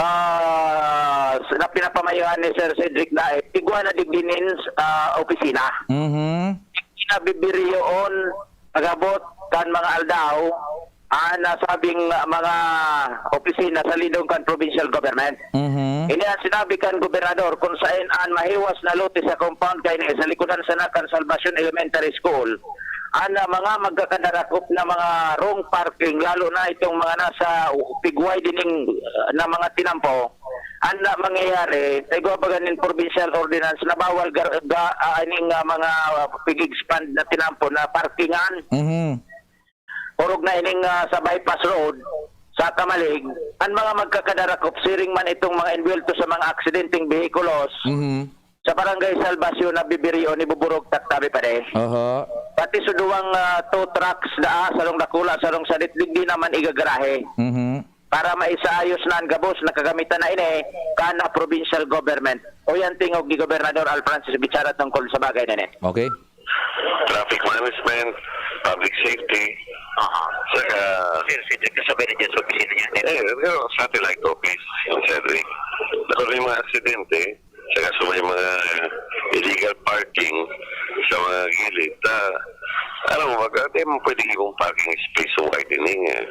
ah, s-, na pinapamayohan ni Sir Cedric Daet, igwa na digdi nin, ah, opisina. Mhm. Nabibiriyoon, pagabot kan mga aldaw, ang nasabing mga opisina sa lidong kan provincial government. Mhm. Ini ang sinabi kan gobernador, kung sain ang mahiwas na lote sa compound kaini sa likodan sana kan Salvacion Elementary School, ang, ah, mga magkakadarakop na mga wrong parking, lalo na itong mga nasa pigway dining, ah, na mga tinampo, ang, ah, mangyayari, sa igwa baga nin provincial ordinance na bawal gar-, ga-, ah, ining, ah, mga pig-expand na tinampo na parkingan. Mhm. Orog na ining, ah, sa bypass road, sa Kamalig, ang mga magkakadarakop, siring man itong mga envuelto sa mga aksidenteng behikulos, Mhm. sa Barangay Salvacion, nabibirion, ibuburog, taktabi pa din. Aha. Pati sa duwang, ah, tow trucks daa, sarong dakula, sarong sadit, digdi naman igagarahe. Mhm. Para maisaayos na ang gabos na kagamitan na ini, kan provincial government. O yan tingog ni Gobernador Alfrancis Bichara tungkol sa bagay na ini. Okay. Traffic management, public safety, Aha. saka Sir Cedric, nasabi na dyan sa opisina niya. Eh, pero satellite office, yung Cedric. Pero may mga aksidente, saka sa may mga illegal parking sa mga gilid, ta, alam mo, wag, di mo pwede yung parking space sa widening, eh.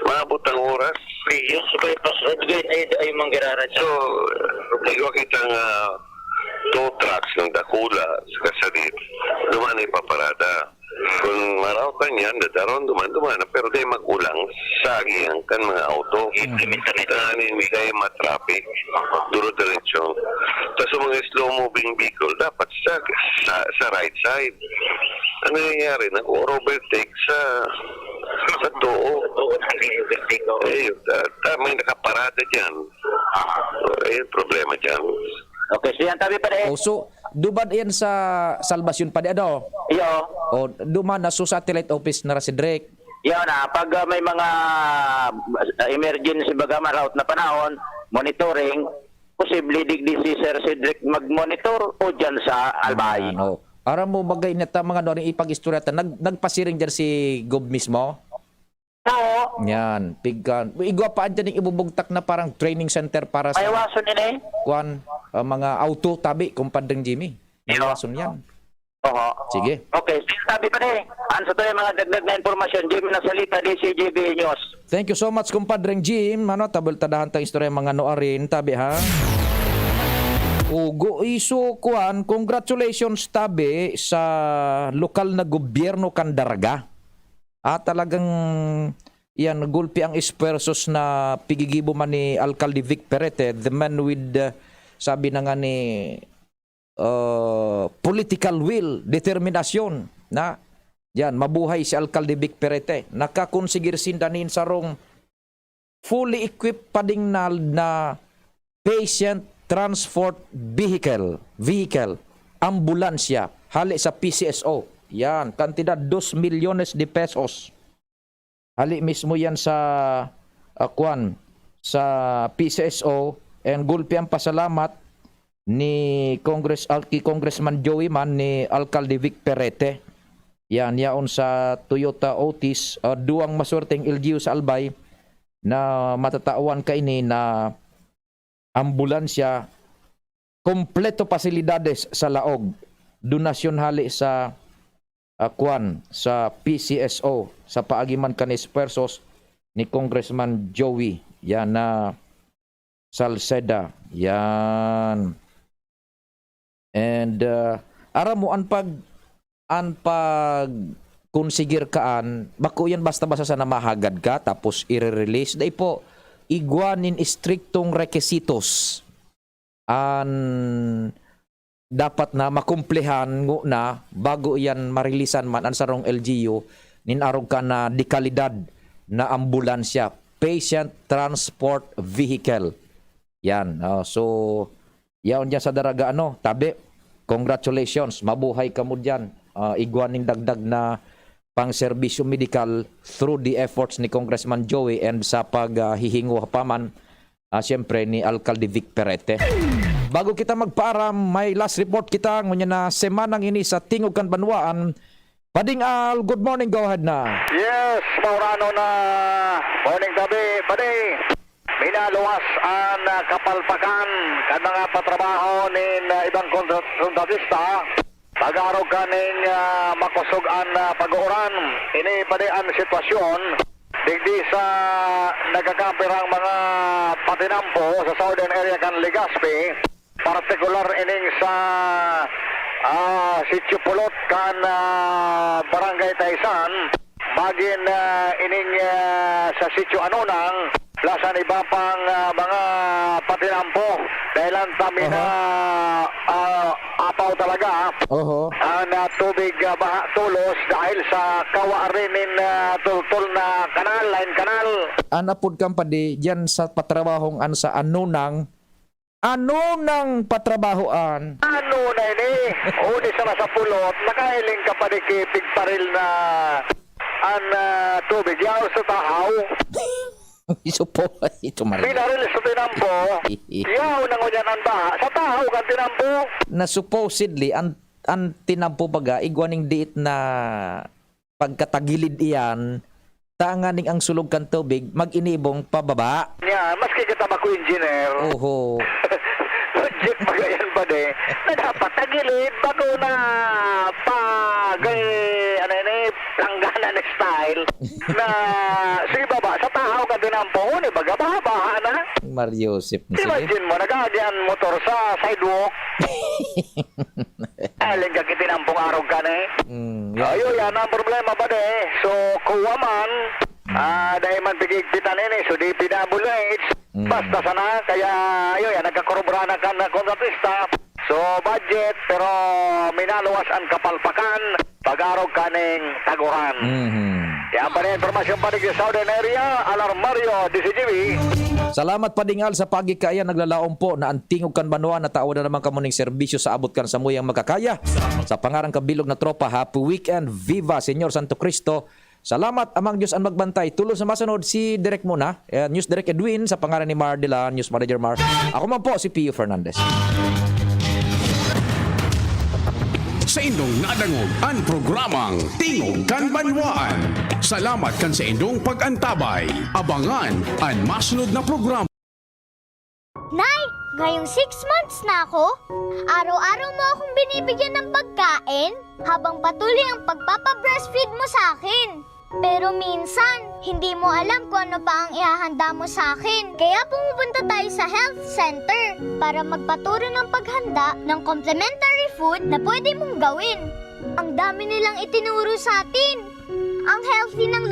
Maabot ang oras. Ayun, sa bypass road, guys, ay, ay, manggararan siya. So, igwa kitang, ah, tow trucks ng dakula sa kasadit, duman ipaparada. Kung maraot na niyan, dadaron, duman, duman, pero di magulang sa agihan kan mga auto. Implement na ito. Kaya hindi kayo matraffic. Duro-diretso. Tas sa mga slow moving vehicle, dapat sa, sa, sa right side. Ano nangyayari? Nag-overtake sa, sa tuo. Oo, nag-overtake, oo. Eh, yun, ta-, ta-, may nakaparada dyan. Ah. Ayun, problema dyan. Okay, so yan, tabi pa rin. Oh, so, duman yan sa Salvacion pa di, ano? Iyo. Oh, duman na sa satellite office na ra, Cedric. Iyo na, pag, ah, may mga, ah, emergency baga, maraot na panahon, monitoring, posible digdi si Sir Cedric mag-monitor o dyan sa Albay. Ano? Aram mo, bagay na ta, mga ano, ipag-istorya ta. Nag-, nagpasiring dyan si Gob mismo? Oo. Yan, pigkan. Igwa pa dyan yung ibubugtak na parang training center para sa Mahiwason yun eh. Kwan, ah, mga auto, tabi, kumpadring Jimmy. Iyo. Mahiwason yan. Oho. Sige. Okay, so tabi pa rin. Ano sa to yung mga dagdag na impormasyon? Jimmy Nasalita, D C G B News. Thank you so much, kumpadring Jim. Ano, tabal tadahan tang istorya mga nuarin, tabi ha? Ugo iso, kwan, congratulations, tabi, sa lokal na gobyerno kan Daraga. Ah, talagang yan, gulpi ang esfuerzos na pigigibo man ni Alcalde Vic Perete, the man with, uh, sabi na nga ni, uh, political will, determinasyon, na yan, mabuhay si Alcalde Vic Perete. Nakakonsigir sinda nin sarong fully equipped padingnal na patient transport vehicle, vehicle, ambulansya, hali sa P C S O. Yan, kantidad dos milyones de pesos. Hali mismo yan sa, ah, kwan, sa P C S O. And gulpi ang pasalamat ni Congress-, al-, ki Congressman Joey man ni Alcalde Vic Perete. Yan, yaon sa Toyota Otis, ah, duwang maswerteng L G U sa Albay na matatawan kaini na ambulansya, kompleto pasilidades sa laog. Donasyon hali sa, ah, kwan, sa P C S O, sa paagi man kan esfuerzos ni Congressman Joey, yan, na Salceda. Yan. And, uh, aram mo, an pag-, an pagkonsigir kaan, bako yan basta-basta sana mahagad ka, tapos i-release. Dai po, igwa nin istriktong requisitos an dapat na makumplehan ngona bago yan marilisan man an sarong L G U nin arog ka na dekalidad na ambulansya. patient transport vehicle. Yan. Oh, so, yaon dyan sa Daraga, ano, tabi. Congratulations. Mabuhay kamo dyan. Ah, igwa ning dagdag na pang-serbisyo medikal through the efforts ni Congressman Joey and sa paghihingo pa man, ah, siyempre, ni Alcalde Vic Perete. Bago kita magpaaram, may last report kita ngunyan na semanang ini sa Tingog kan Banwaan. Pading Al, good morning, go ahead na. Yes, Maurano na. Morning, tabi. Padi, minaluwas an, ah, kapalpakan kan mga patrabaho nin, ah, ibang kontra-, kontratista. Pag-arog kaning, ah, makosog an, ah, pag-uuran. Ini padi an sitwasyon digdi sa nagkakampirang mga patinampo sa southern area kan Legazpi, partikular ining sa, ah, Sitio Pulot kan, ah, Barangay Taisan, magin, ah, ining, ah, sa Sitio Anunang, plus an iba pang, ah, mga patinampo. Dahil ang kami na, Aha. ah, apaw talaga, Oho. ang, ah, tubig, ah, baha tulos dahil sa kawa rin nin, ah, tultol na kanal, line kanal. An apod kan padi, diyan sa patrabahong an sa Anunang, Anunang patrabahoan? Ano na ini? Huli sa nasa pulot, nakahiling ka pa di ki pigparil na an, ah, tubig. Yaw sa tahaw. Iso po, ito man. Pinaril sa tinampo. Yaw na ngunyan an baha. Sa tahaw kan tinampo. Na supposedly, an, an tinampo baga, igwa ning diit na pagkatagilid iyan, tanganing ang sulog kan tubig mag-inibong pababa. Nya, maski kita bako engineer. Oho. Budget pa ganyan pa de. Na dapat tagilid, bako na pag, eh, ano yun eh, planggana na style. Na, sige baba, sa tahaw ka din ang puhon, eh, baga, baha-baha na. Mario Joseph na sige. Imagine mo, nag-aagi ang motor sa sidewalk. Aling ka kitinampong arog ka na eh. Mm, yeah. Ayo, yan ang problema ba de? So, kuwa man, ah, dahil man pigigpitan ini, so D P W H, Mm. basta sana, kaya, ayo, yan, nagkakurubra na kan kontratista. So, budget, pero minaluwas ang kapalpakan, pag-arog kaning taguran. Mhm. Yan pa rin, impormasyon pa rin sa Southern Area, Alarmario, D C G B. Salamat, Pading Al, sa pagi kaiyan. Naglalaom po na an Tingog kan Banwa na tawo na naman kamo ning serbisyo sa abot kan samuyang makakaya. Sa pangaran kan bilog na tropa, happy weekend. Viva Señor Santo Cristo. Salamat, amang Diyos an magbantay. Tulos na masunod si Direk muna. Eh, News Direk Edwin, sa pangaran ni Mar de la News Manager Mar. Ako man po, si Pio Fernandez. Saindong nadangog an programang Tingog kan Banwaan. Salamat kan saindong pag-antabay. Abangan an masunod na programa. Nay, ngayong six months na ako, araw-araw mo akong binibigyan ng pagkain habang patuloy ang pagpapa-breastfeed mo sa akin. Pero minsan, hindi mo alam kung ano pa ang ihahanda mo sa akin. Kaya pumupunta tayo sa health center para magpaturo ng paghanda ng complementary food na pwede mong gawin. Ang dami nilang itinuro sa atin. Ang healthy ng